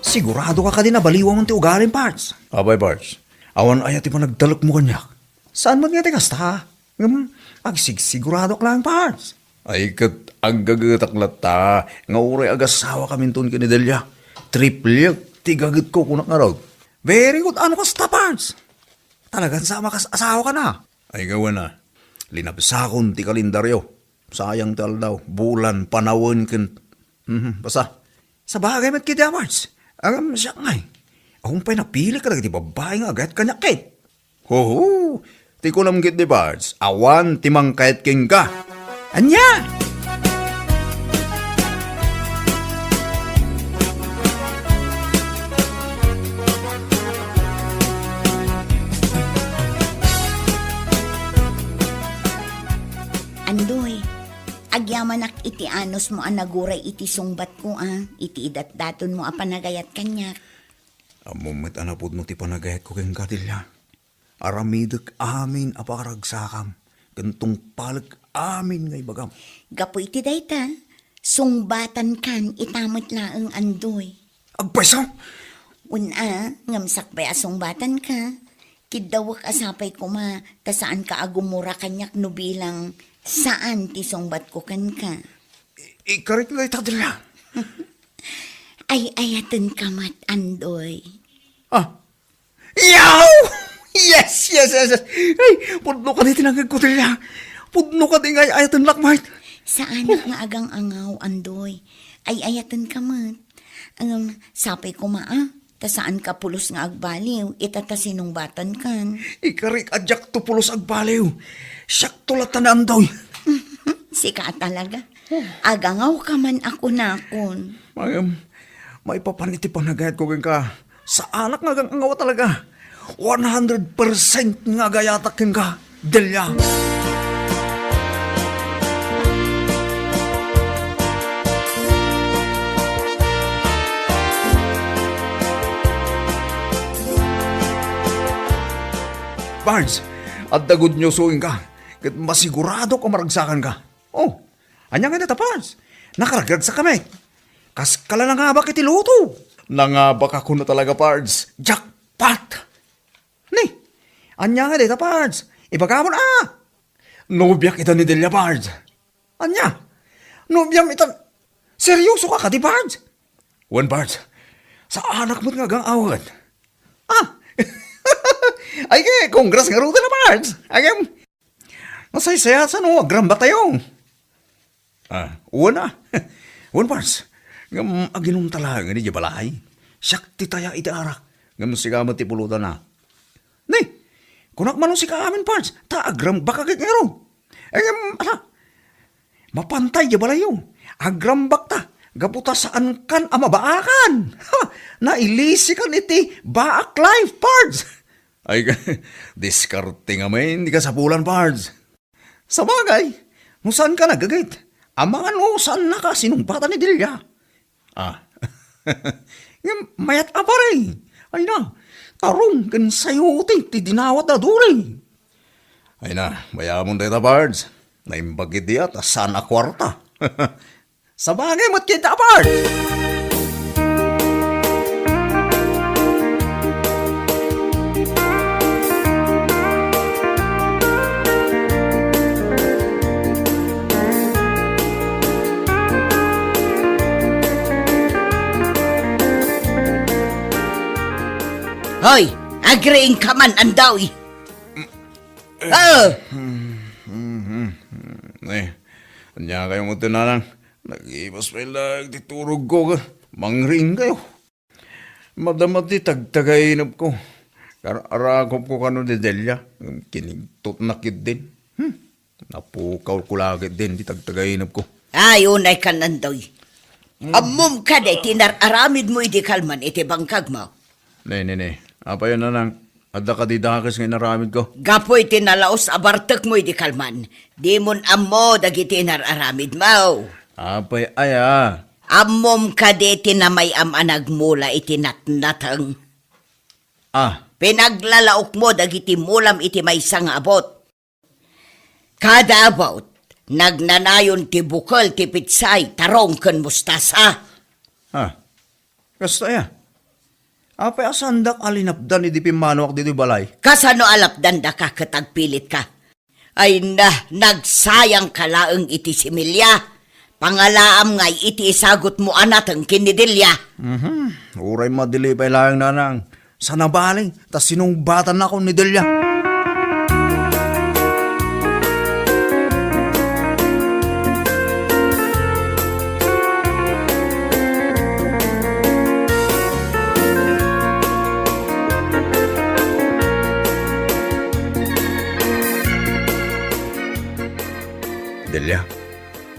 Sigurado ka kadi nabaliwan ti ugalim, Pards? Apay, Pards, awan aya ti panagtalekmo kaniak? Saan met nga ti kasta? Ngem, agsigsiguradoak laeng, Pards. Ay, ket aggagetak latta nga uray agasawakaminton ken ni Delia, triplek ti gagetko kunak ngarud. Very good. Ano kasta, Pards? Talagan sa makas-asawaka na? Ay, gawen a. Linabsakon ti kalendaryo. Sayang ti aldaw, bulan, panawen, ken, mhm, basta. Sabagay met ketdi, Pards. Ngem siak ngay, awan pay napili kadagiti babbai nga agayat kaniak ket. Hoho! Ti kunam ketdi, Pards, awan ti mangkayat kenka. Ania? Andoy, agyamanak iti anusmo a naguray iti sungbatko, a, iti idatdatonmo a panagayat kaniak. Ammom met a napudno ti panagayatko kenka, Delia. Aramidek amin a pakaragsakam, ken tungpalek amin nga ibagam. Gapu iti dayta, sungbatankan ita met laeng, Andoy. Agpayso? Wen a, ngem sakbay a sungbatanka, kiddawek a sapay koma ta saanka a gumura kaniak no bilang saan ti sungbatko kenka. I-, ikarik dayta, Delia. Ay-ayatenka met, Andoy. Ah, Yaw! Yes, yes, yes, yes. Ay, pudno kadi ti nangngegko, Delia. Pudno kadi nga ay-ayatennak met. Saanak nga agang-angaw, Andoy. Ay-ayatenka met. Ngem, sapay koma, a, ta saanka pulos nga agbaliw, ita ta sinungbatankan. Ikarik a diakto pulos agbaliw. Siakto latta ni Andoy. Sika a talaga. Agangawka man a kunakon. Ngem, maipapan iti panagayatko kenka, saanak nga agang-angaw a talaga. One hundred percent nga agayatak kenka, Delia. Pards, adda good news kenka, ket masiguradok a maragsakanka. Oh, ania ngay dayta, Pards? Nakaragragsak kami. Kaska la nangabak iti lotto. Nangabak a kuno talaga, Pards. Jackpot! Ni, ania ngay dayta, Pards? Ibagamon a! Nobiak ida ni Delia, Pards. Ania? Nobiam ita? Seryosoka kadi, Pards? Wen, Pards. Saanak met nga agang-awat. Ah! Ay, ke, congrats ngaruden a, Pards. Ay, em, nasaysayaat no agrambaktayo. Ah, wen a. Wen, Pards. Ngem aginumta laeng idiay balay. Siak ti taya iti arak. Ngem sika met ti pulutanna. Ni, kunak man no sika amin, Pards, ta agrambakak ket ngarud. Ngem, ala, mapantay diay balayyo. Agrambakta, gapu ta saankan a mabaakan. Ha! Nailisikan iti baak life, Pards. Ay, diskarte ngamin ti kasapulan, Pards. Sabagay, no saanka nagagit, amangan no saannaka sinungbatan ni Delia. Ah. Ngem mayat a pare. Ay na, tarong ken sayote ti dinawat da Duri. Ay na, bayamon dayta, Pards. Naimbag idi a ta saan a kuarta. Sabagay met ket a, Pards. Hoy, agriingka man, Andoy. Ah! Eh, ania kayo mo, Nanang? Nag-ibas pay laeng ti turogko, mangriing kayo. Madama ti tagtagainepko. Kar-, arakopko kano ni Delia. Kinigtotna ketdin. Hmm. Napukawko la ketdin ti tagtagainepko. Ay, unay kan, Andoy. Hmm. Ammom kadi ti inar-aramidmo idi kalman iti bangkagmo? Ne, ne, ne. Apay, Nanang, adda kadi dakes nga inaramidko? Gapu iti nalaus a bartekmo idi kalman, dimon ammo dagiti inar-aramidmo. Apay aya? Ammom kadi ti namay-am a nagmula iti natnateng? Ah. Pinaglalaokmo dagiti mulam iti maysa nga abut. Kada abut, nagnanayon ti bukel ti pitsay, tarong ken mustasa. Ah. Kasta aya? Apay a saandak a linapdan idi pimmanuak ditoy balay? Kasano a lapdandaka ket agpilitka? Ay na, nagsayangka laeng iti similya. Pangalaam ngay iti isagutmo a nateng ken ni Delia. Mhm. Uray madili pay laeng, Nanang. Saan a bale, ta sinungbatannakon ni Delia. Delia,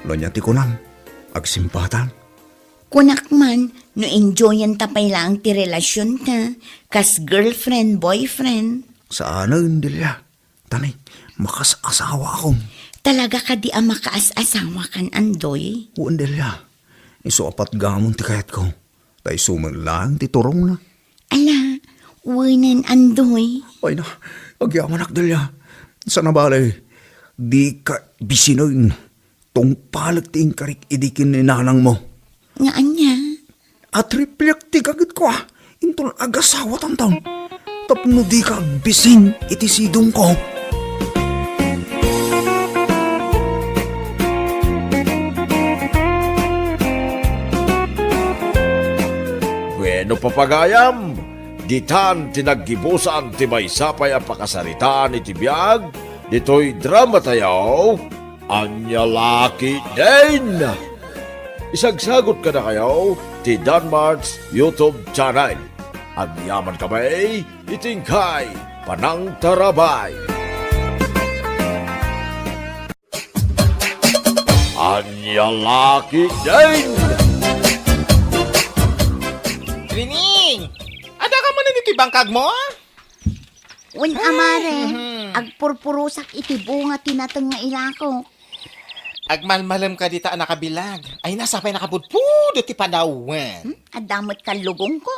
no ania ti kunam, agsimbatan? Kunak man, no enjoyanta pay laeng ti relasionta, kas girlfriend, boyfriend. Saanen, Delia. Tani, makaas-asawaakon. Talaga kadi a makaas-asawakan, Andoy? Wen, Delia. Isu a patgamon ti kayatko. Ta isu met laeng ti turongna. Ala, wenen, Andoy. Ay na, agyamanak, Delia. Saan a bale, dika bisinen. Tungpalek ti inkarik idi ken ni nanangmo. Nga ania? Atriplek ti gagitko a, inton agasawatanton. Tapno dika agbisin iti sidongko. Bueno, papagayam, ditan ti naggibusan ti maysa pay a pakasaritaan iti biag ditoy dramatayo. Ania la ketdin? Isagsagot kadakayo ti Danmart's YouTube channel. Agyamankami iti inkay panangtarabay. Ania la ketdin? Rining! Adda ka manen iti bangkagmo? Wen, a mare, mhm, agpurpurosak iti bunga ti nateng nga ilako. Agmalmalem ka dita a nakabilag. Ay, na, sapay nakapudpudot ti panawen. Hmm? Adda met kallugongko.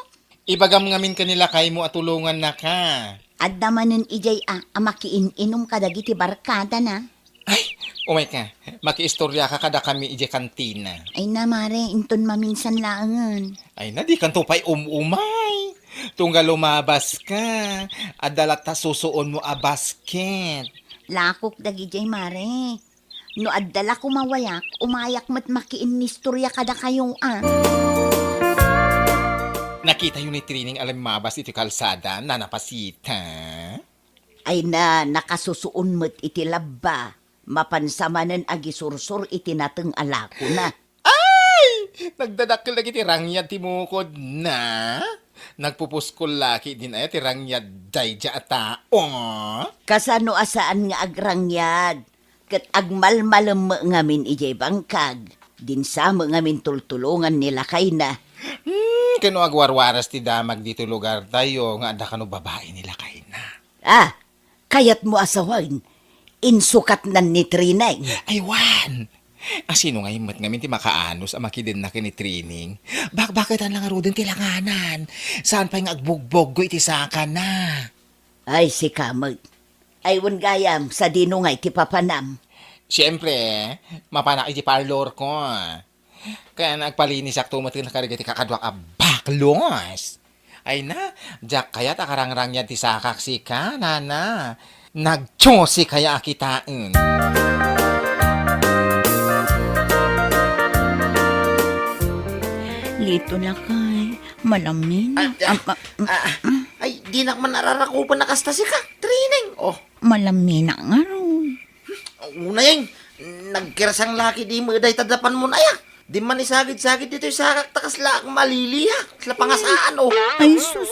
Ibagam ngamin ken ni lakaymo a tulongannaka. Adda manen idiay a, a makiin-inom kadagiti barkadana. Ay, umayka. Makiistoriaka kadakami idiay kantina. Ay na, mare, inton maminsan laengen. Ay na, dikanto pay um-umay. Tunggal lumabaska, adda latta susuonmo a basket. Lakok dagidiay, mare. No adda la kumawayak, umayak met makiinnistoria kadakayo a. Nakitayo ni Trining a limmabas iti kalsada, nanapasita. Ay na, nakasusuon met iti labba. Mapansa manen agisursor iti nateng a lakona. Ay! Nagdadakkel dagiti rangyad ti mukodna. Nagpupuskol la ketdin aya ti rangyad daydiay a tao. Kasano a saan nga agrangyad? Ket agmalmalem met ngamin idiay bangkag. Dinsa met ngamin tultulongan ni lakayna. Hmm, ket no agwarwaras ti damag ditoy lugartayo nga adda kano babai ni lakayna. Ah, kayatmo a sawen, insukatnan ni Trining. Ay, wen! A, sino ngay met ngamin ti makaanus a makidenna ken ni Trining? Bakbaketan la ngaruden ti langanan. Saan pay nga agbugboggo iti sakana. Ay, sika met. Ay, wen gayam, sadino ngay ti papanam? Siempre, mapanak iti parlorko. Ken agpalinisakto met kadagiti kakaduak a baklos. Ay na, diak kayat a karangrangyad ti sakak sika, nana. Nagtsusi kaya a kitaen. Lito lakay, malamina. Ah, ah, Am-, ah, ah, ay, dinak man ararakupen a kasta sika, Trining. Oh. Malamina ngarud. Unay, nagkersang la ketdi met dayta dapanmon aya. Di man isagid-sagid ditoy sakak ta kasla ak maliliha, kasla pangasaan, oh. Ay sus,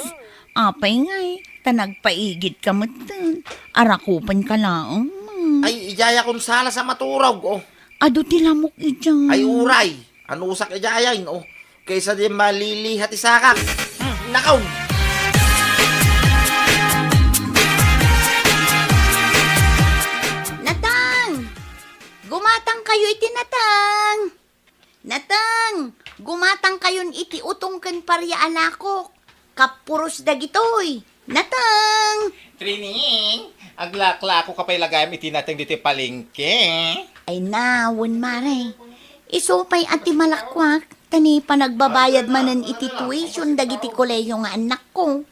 apay ngay, ta nagpaigidka metten, arakupenka laeng met. Ay, idiay a konsalas a maturog, oh. Adu ti lamok idiay. Ay, uray, anusak idiay, oh. Kaysa di maliliha ti sakak. Hmm, nakaw! Natang! Gumatangkayo iti natang! Natang! Gumatangkayon iti utong ken paria a lakok. Kappuros dagitoy. Natang! Trining, aglaklakoka pay la gayam iti nateng ditoy palengke. Ay na, wen, mare. Isu pay a ti malakuak, ta ni panagbabayad manen iti tuition dagiti kolehiyo nga annakko.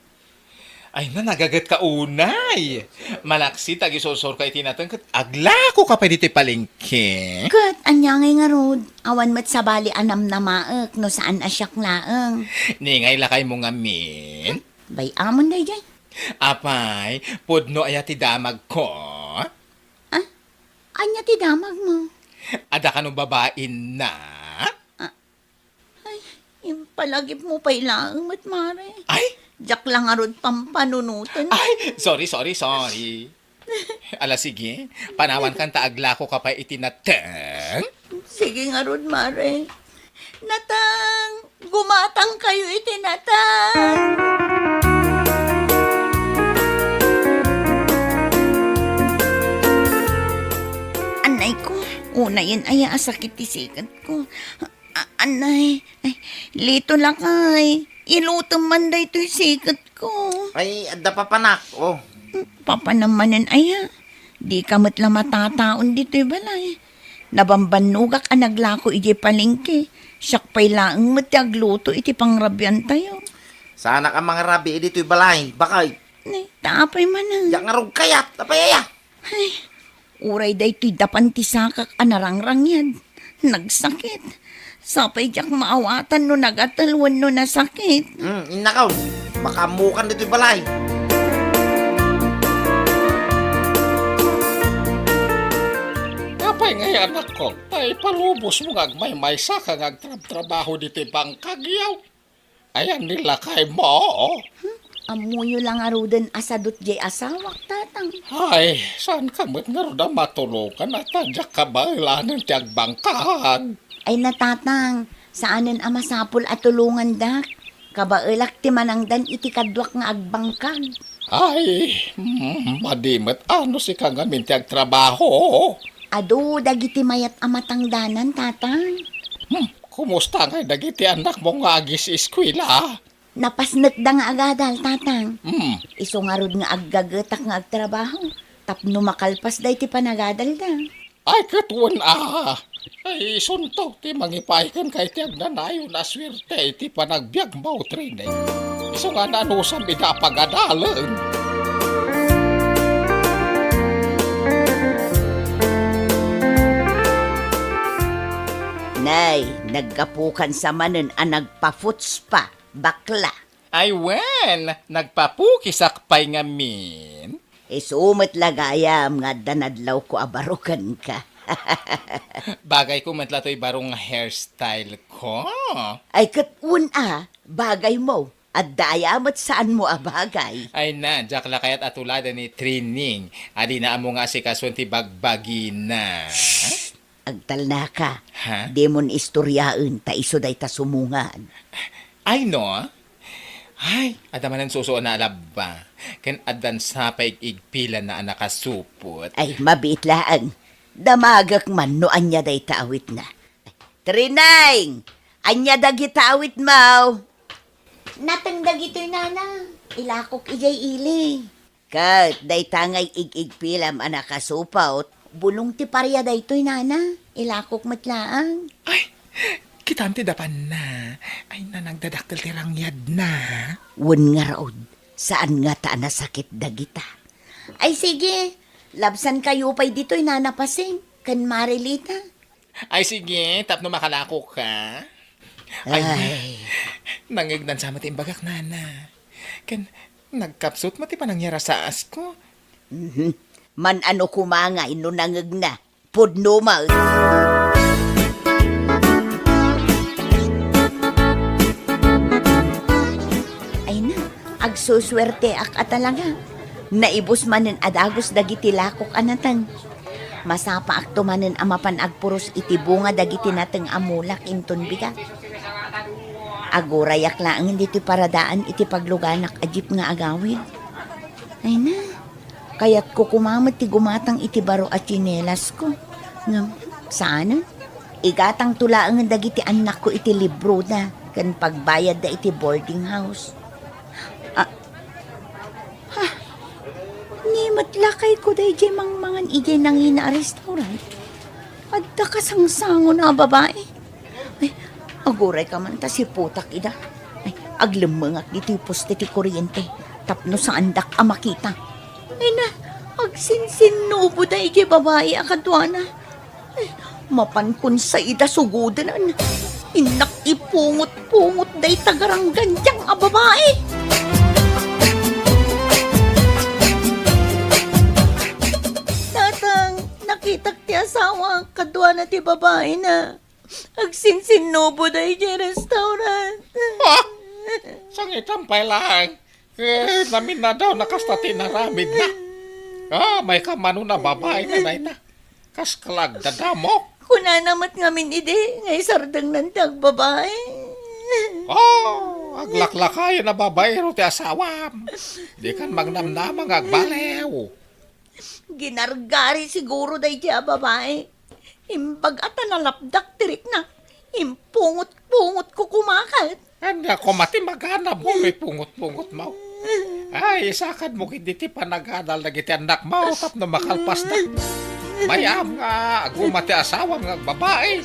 Ay na, nagagetka unay. Malaksid ta agisursurka iti nateng ket aglakoka pay ditoy palengke. Ket ania ngay ngarud, awan met sabali a namnamaek no saan a siak laeng. Ni ngay lakaymo ngamin? Bay-amon daydiay. Apay, pudno aya ti damagko? Ah? Ania ti damagmo? Adda kano babainna? Ah, ay, impalagipmo pay laeng met, mare. Ay? Diak la ngarud pampanunoten. Ay, sorry, sorry, sorry. Ala, sige. Panawankan ta aglakoka pay iti nateng. Sige ngarud, mare. Natang! Gumatangkayo iti natang! Anay ko, unayen aya a sakit ti siketko. A-, anay, ay, Lito lakay, ilutem man daytoy siketko. Ay, adda papanak, oh. Papanam manen aya? Dika met la matataon ditoy balay. Nabambannogak a naglako idiay palengke. Siak pay laeng met ti agluto iti pangrabiantayo. Saanak a mangrabi ditoy balay, bakay. Ni, ta apay manen? Diak ngarud kayat, apay aya? Ay, uray daytoy dapan ti sakak a narangrangyad. Nagsakit. Sapay diak maawatan no nagatel wenno nasakit. Hmm, innakaw. Makaammokan ditoy balay. Apay ngay, anakko, ta ipalubosmo nga agmaymaysaka nga agtrabtrabaho ditoy bangkag, yaw? Ayan ni lakaymo. Hmm? Ammoyo la ngaruden a sadut diay asawak, tatang. Ay, saanka met ngarud a matulongan a ta diak kabaelanen ti agbangkag? Ay na, tatang, saanen a masapul a tulongandak. Kabaelak ti manangdan iti kaduak nga agbangkag. Ay, mm, madi met a no sika ngamin ti agtrabaho. Adu dagiti mayat a matangdanan, tatang. Hmm, kumusta ngay dagiti annakmo nga agis-eskuela? Napasnekda nga agadal, Tatang. Hmm. Isu ngarud nga aggagetak nga agtrabaho tapno makalpasda iti panagadalda. Ay, ket wen a. Ay, isunto ti mangipaay kenka iti agnanayon a suerte iti panagbiagmo, Trineng. Isu nga anusam ida a pagadalen. Nay, naggapukan sa manen a nagpa-footspa, bakla. Ay wen, nagpapukisak pay ngamin. Isu met la gayam nga adda nadlawko a baro kenka. Bagayko met la toy baro nga hairstyle ko. Ay, ket wen a, bagaymo. Adda aya met saanmo a bagay. Ay na, diak la kayat a tuladen ni Trineng. Adina ammo nga asikasuen ti bagbagina. Shh! Agtalnaka. Ha? Dimon istoryaen ta isu dayta sumungan. Ay, no? Ay, adda manen susuona a labba. Ken addan sa pay igigpilanna a nakasupot. Ay, mabiit laeng. Damagek man no ania dayta awitna. Trineng! Ania dagita awitmo? Nateng dagitoy, Nana. Ilakok idiay ili. Ket dayta nga igigpilam a nakasupot, bulong ti paria daytoy, Nana. Ilakok met laeng. Ay, kitam ti dapanna. Ay, na nagdadakkel ti rangyadna. Wen ngarud, saan ngata a nasakit dagita. Ay, sige. Labsankayo pay ditoy, Nana Pasing, ken Marilita. Ay, sige, tapno makalakoka. Ay, ay. Nangngegnan sa met ti imbagak, Nana. Ken nagkapsut met ti panangyarasaas ko. Mhm. Man-ano koma ngay no nangngegna? Pudno met. Ay na, agsusuerteak a talaga. Naibus manen a dagus dagiti lakok a nateng. Masapaakto manen a mapan agpuros iti bunga dagiti nateng a mulak inton bigat. Agurayak laeng ditoy paradaan iti pagluganak a jeep nga agawid. Ay na, kayatko koma met ti gumatang iti baro a tsinelasko. Ngem, saanen? Igatangto laengen dagiti annakko iti libroda ken pagbayadda iti boarding house. Ah, Ha? Ni met lakayko daydiay mangmangan idiay nangina a restaurant. Adda kasangsangon a babai. Ay, agurayka man ta siputak ida. Ay, aglemmengak ditoy poste ti kuryente tapno saandak a makita. Ay na, agsinsinnubo daydiay babai a kaduana. Mapankon sa ida sugoden. Innak ipungot-pungot dayta garanggandiang a babai. Tatang, nakitak ti asawa, kaduana ti babaina. Agsinsinnubo daydiay restaurant. Ha? Sangitan pay laeng. Eh, naminadaw na kasta ti inaramidna. Ah, may kamano na babai na dayta. Kas kalagdadamok. Kunana met ngamin idi, nga isardengnan ti agbabai. Oh, aglaklakayen a babaero ti asawam. Dikan magnamnama nga agbaliw. Ginargari siguro daydiay a babai. Imbag a ta nalapdak ti rikna, impungot-pungotko koma ket. Ania koma ti maganabmo no ipungot-pungotmo? Ay, isakadmo ketdi ti panagadal dagiti annakmo tapno makalpasda. Mayam nga aguma ti asawam nga agbabai.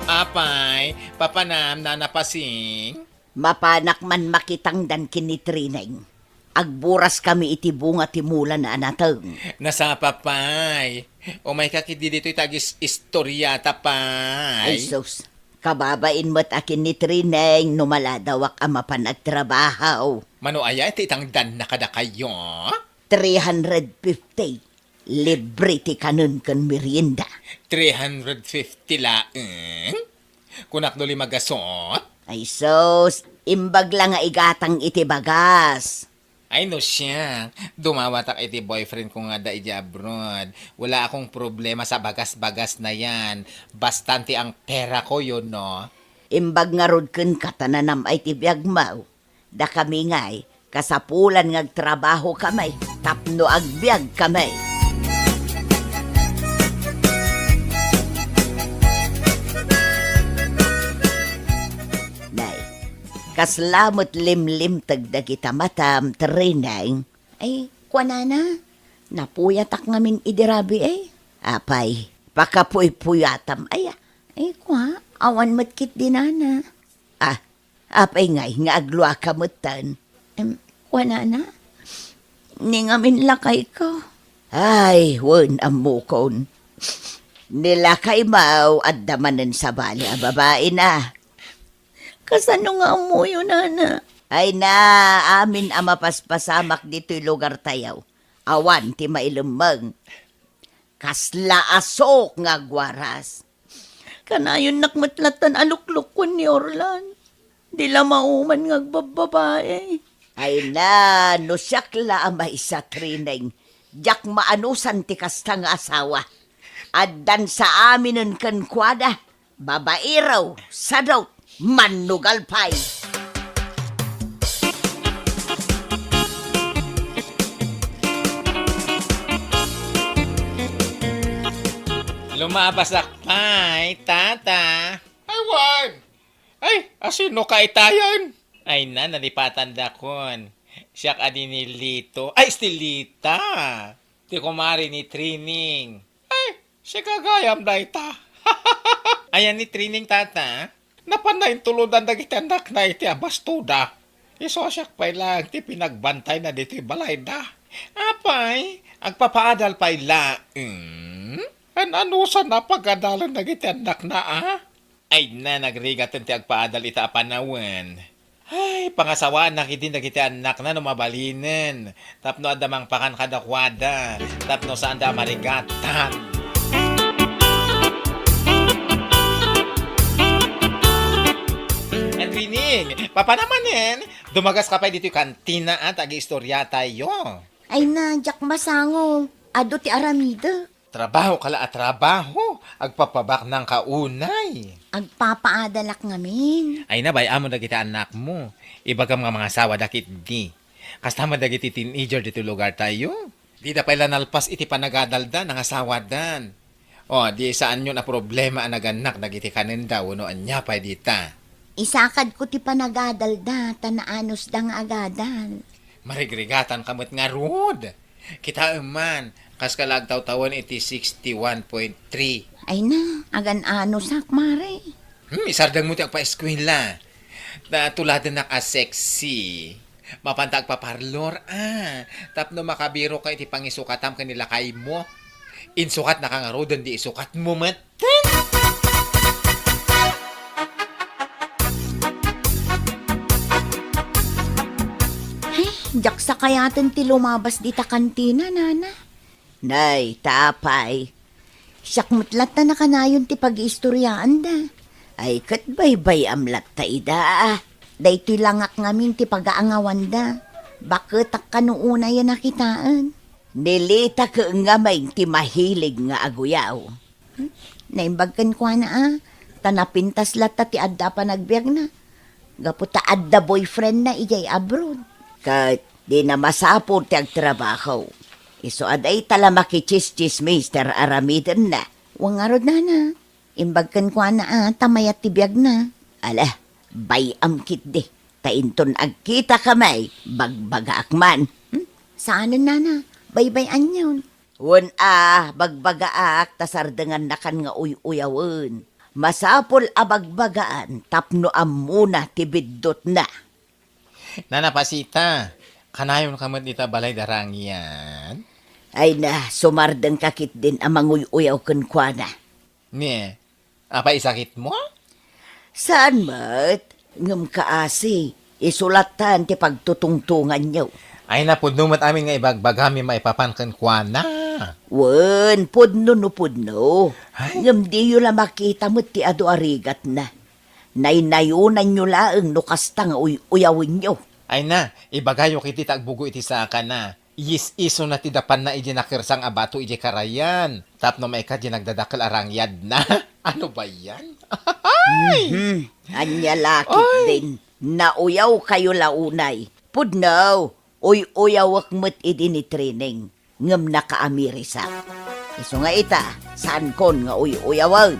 Apay, papanam, Nana Pasing? Mapanak man makitangdan ken ni Trineng. Agburaskami iti bunga ti mulana a nateng. Nasapa pay. Umayka ketdi ditoy ta agis-istoriata pay. Ay, sus. Kababain met a ken ni Trineng no maladawak a mapan agtrabaho. Mano aya ti itangdanna kadakayo? Three hundred fifty. Libre ti kanen ken merienda. Three hundred fifty laeng? Kunak no lima gasot? Ay sus, imbag la nga igatang iti bagas. Ay no siak, dumawatak iti boyfriend ko nga adda idiay abroad. Wala akong problema sa bagas-bagas na yan. Bastan ti ang pera ko, yun, no? Imbag ngarud kenka ta nanam-ay ti biagmo. Dakami ngay, kasapulan nga agtrabahokami tapno agbiagkami. Kasla met limlimteg dagita matam, Trineng. Ay, kuanana, napuyatak ngamin idi rabii, eh. Apay, pakapuypuyatam, aya. Ay, kua, awan met ketdi nana. Ah, apay ngay nga agluaka metten? Em, kuanana, ni ngamin lakayko. Ay, wen, ammokon. Ni lakaymo, adda manen sabali a babaina. Kasano nga ammoyo, nana? Ay na, amin a mapaspasamak ditoy lugartayo. Awan ti mailemmeng. Kasla asok nga agwaras. Kanayonnak met lattan a luklukuen ni Orlan. Di la mauman nga agbabbabae. Ay na, no siak la a maysa, Trineng, diak maanusan ti kasta nga asawa. Addan sa aminen kenkuana. Babaero, sadot, mannugal pay. Lumabasak pay, tata. Ay, wen. Ay, asino ka itayen? Ay na, nalipatandakon. Siak a di ni Lito. Ay, Estelita. Ti kumare ni Trining. Ay, sika gayam dayta. Ayan ni Trining, tata? Napanna intulodan dagiti annakna iti abastoda. Isu a siak pay laeng ti pinagbantayna ditoy balayda. Apay, agpapaadal pay laeng? An-anusan a pagadalen dagiti annakna, a? Ay na, nagrigaten ti agpaadal ita a panawen. Ay, pangasawaanna ketdin dagiti annakna no mabalinen, tapno adda mangpakan kadakuada, tapno saanda a marigatan. Trining, papanamanen, dumagaska pay ditoy kantina a ta agiistoriatayo. Ay na, diak masango. Adu ti aramidek. Trabaho ka la a trabaho, agpapabaknang ka unay. Agpapaadalak ngamin. Ay na, bay-am dagiti annakmo. Ibagam nga mangasawada ketdi. Kasta met dagiti teenager ditoy lugartayo. Dida pay la nalpas iti panagadalda, nangasawadan. O, di saanyon a problema a nagannak dagiti kanenda wenno ania pay dita. Isakadko ti panagadalda, ta naanusda nga agadal. Marigrigatanka met ngarud. Kitaem man, kaska la agtawtawen iti sixty-one point three. Ay na, agan-anusak, mare. Hmm, isardengmo ti agpaeskuela. Ta tuladennak a sexy. Mapanta agpaparlor, a. Tapno makabiroka iti pangisukatam ken ni lakaymo. Insukatnaka ngaruden, di isukatmo met. Ay, diak sakayaten ti lumabas dita kantina, nana. Nay, ta apay. Siak met latta nakanayon ti pagiistoriaanda. Ay, ket baybay-am latta ida, a. Daytoy langak ngamin ti pagaangawanda. Baketak kano unay a nakitaen. Ni Lita ket ngamin ti mahilig nga aguyaw. Hmm? Naimbag kenkuana, a, ta napintas latta ti adda a panagbiagna. Gapu ta adda boyfriendna idiay abroad. Ket dina masapul ti agtrabaho. Isu a dayta la makichismis ti aramidenna. Wen ngarud, nana. Imbag kenkuana a ta mayat ti biagna. Ala, bay-am ketdi. Ta inton agkitaka met, bagbagaak man. Hmm? Saanen, nana. Baybay-anyon. Wen a, bagbagaak ta sardengannakan nga uy-uyawen. Masapul a bagbagaan tapno ammona ti biddutna. Nana Pasita, kanayonka met dita balay da Rangian? Ay na, sumardengka ketdin a manguy-uyaw kenkuana. Ni, apay isakitmo? Saan met, ngem kaasi, isu lattan ti pagtutungtonganyo. Ay, napudno met amin nga ibagbagami maipapan kenkuana. Wen, pudno no pudno. Ay. Ngem diyo la makita met ti adu a rigatna. Naynayonanyo laeng no kasta nga uy-uyawenyo. Ay na, ibagayo ketdi ta agbugo iti sakana. Iyis-isuna ti dapanna idiay nakersang a bato idiay karayan, tapno maikkat diay nagdadakkel a rangyadna. Ano ba yan? Ay! Mhm. Ania la ketdin, nauyawkayo la unay. Pudno, uy-uyawek met idi ni Trining, ngem nakaamirisak. Isu nga ita, saankon nga uy-uyawen.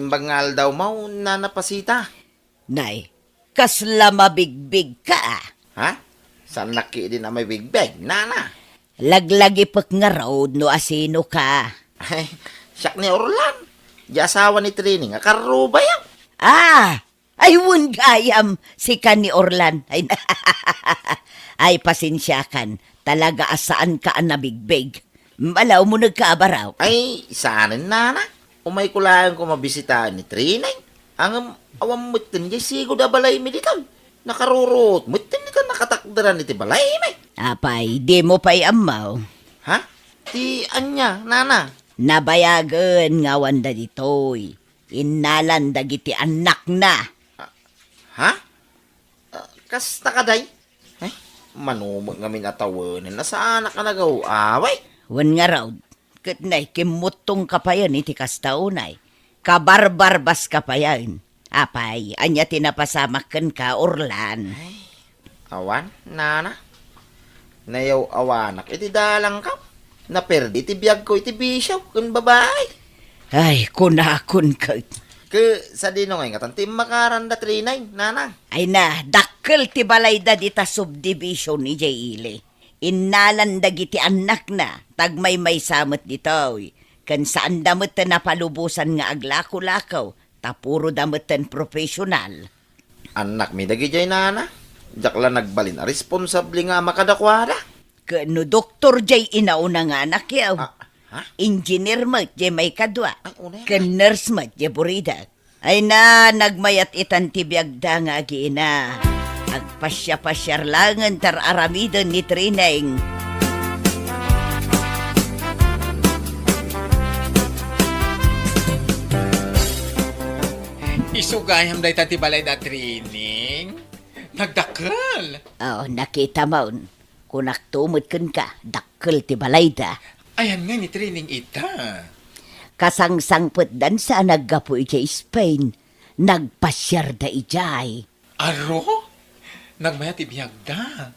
Bangal daw maw, Nana Pasita. Nay, kasla mabigbig ka, a? Ha? Saannak idi a mabigbig, Nana? Laglagipek ngarud no asino ka. Ay, siak ni Orlan. Di asawa ni Trining a karrubayo. Ah! Ay, wen gayam, sika ni Orlan. Ay, na-, ay, pasensiakan. Talaga a saanka a nabigbig. Bala, umunegka a baro. Ay, saanen, Nana. Umayko laeng koma bisitaan ni Trining. Ngem awan metten diay sigud a balaymi ditoy. Nakaruruot metten ditan nakatakderan iti balaymi. Apay, dimo pay ammo? Ha? Ti ania, Nana? Nabayagen nga awanda ditoy. Innalan dagiti annakna. Ah, ha? Ah, kasta kadi? Ay, mano met ngamin a tawenen a saanak a nagaw-away. Wen ngarud, ket nay, kimmuttongka payen iti kasta unay. Kabarbarbaska payen. Apay, ania ti napasamak kenka, Orlan? Ay, awan, Nana. Nayaw-awanak iti dalangko. Naperdi ti biagko iti bisio ken babai. Ay, kunakon ket. Ket sadino ngay ngatan ti immakaranda, Trining, Nana? Ay na, dakkel ti balayda dita subdivision idiay ili. Innalan dagiti annakna, ta agmaymaysa met ditoy. Ken saanda met ti napalubosan nga aglakolako, ta puroda metten professional. Annakmi dagidiay, Nana. Diak la nagbalin a responsable nga ama kadakuada. Ket no doktor diay inauna nga anakyo, ah, ha? Engineer met diay maikadua, ay, una. Ken nurse met diay buridak. Ay na, nagmayat itan ti biagda nga agiina. Agpasiapasiar laengen ti ar-aramiden ni Trining. Isu gayam dayta ti balayda, Trining. Nagdakkel. Oh, nakitamon. Kunakto met kenka, dakkel ti balayda. Ayan nga ni Trining ita. Kasangsangpetdansa a naggapu idiay Spain, nagpasiarda idiay. Aro? Nagmayat ti biagda?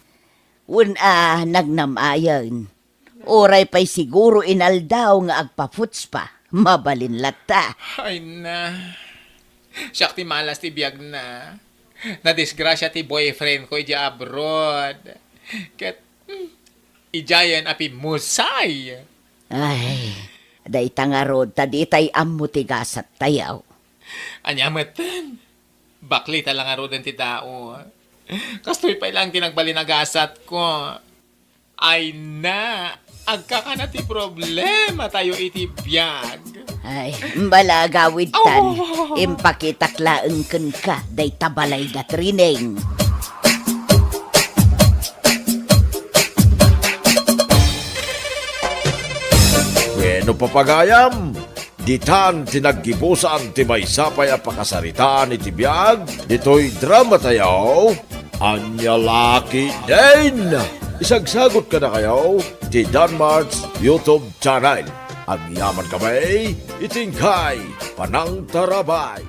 Wen a, nagnam-ayen. Uray pay siguro inaldaw nga agpaputspa, mabalin latta. Ay na. Siak ti malas ti biagna. Nadisgrasia ti boyfriend ko idiay abroad. Ket, hmm, idiayen a pimmusay. Ay, dayta ngarud ta ditay ammo ti gasattayo. Ania metten? Baklita la ngaruden ti tao. Kastoy pay laeng ti nagbalin a gasatko. Ay na, agkakana ti problematayo iti biag. Ay, bala agawidtan, oh, impakitak laeng kenka dayta balayda, Trining. Wenno, pagayam, ditan ti naggibusan ti maysa pay a pakasaritaan iti biag ditoy dramatayo, Ania La Ketdin. Isagsagut kadakayo ti Danmart's YouTube channel. Agyamankami iti inkay panangtarabay.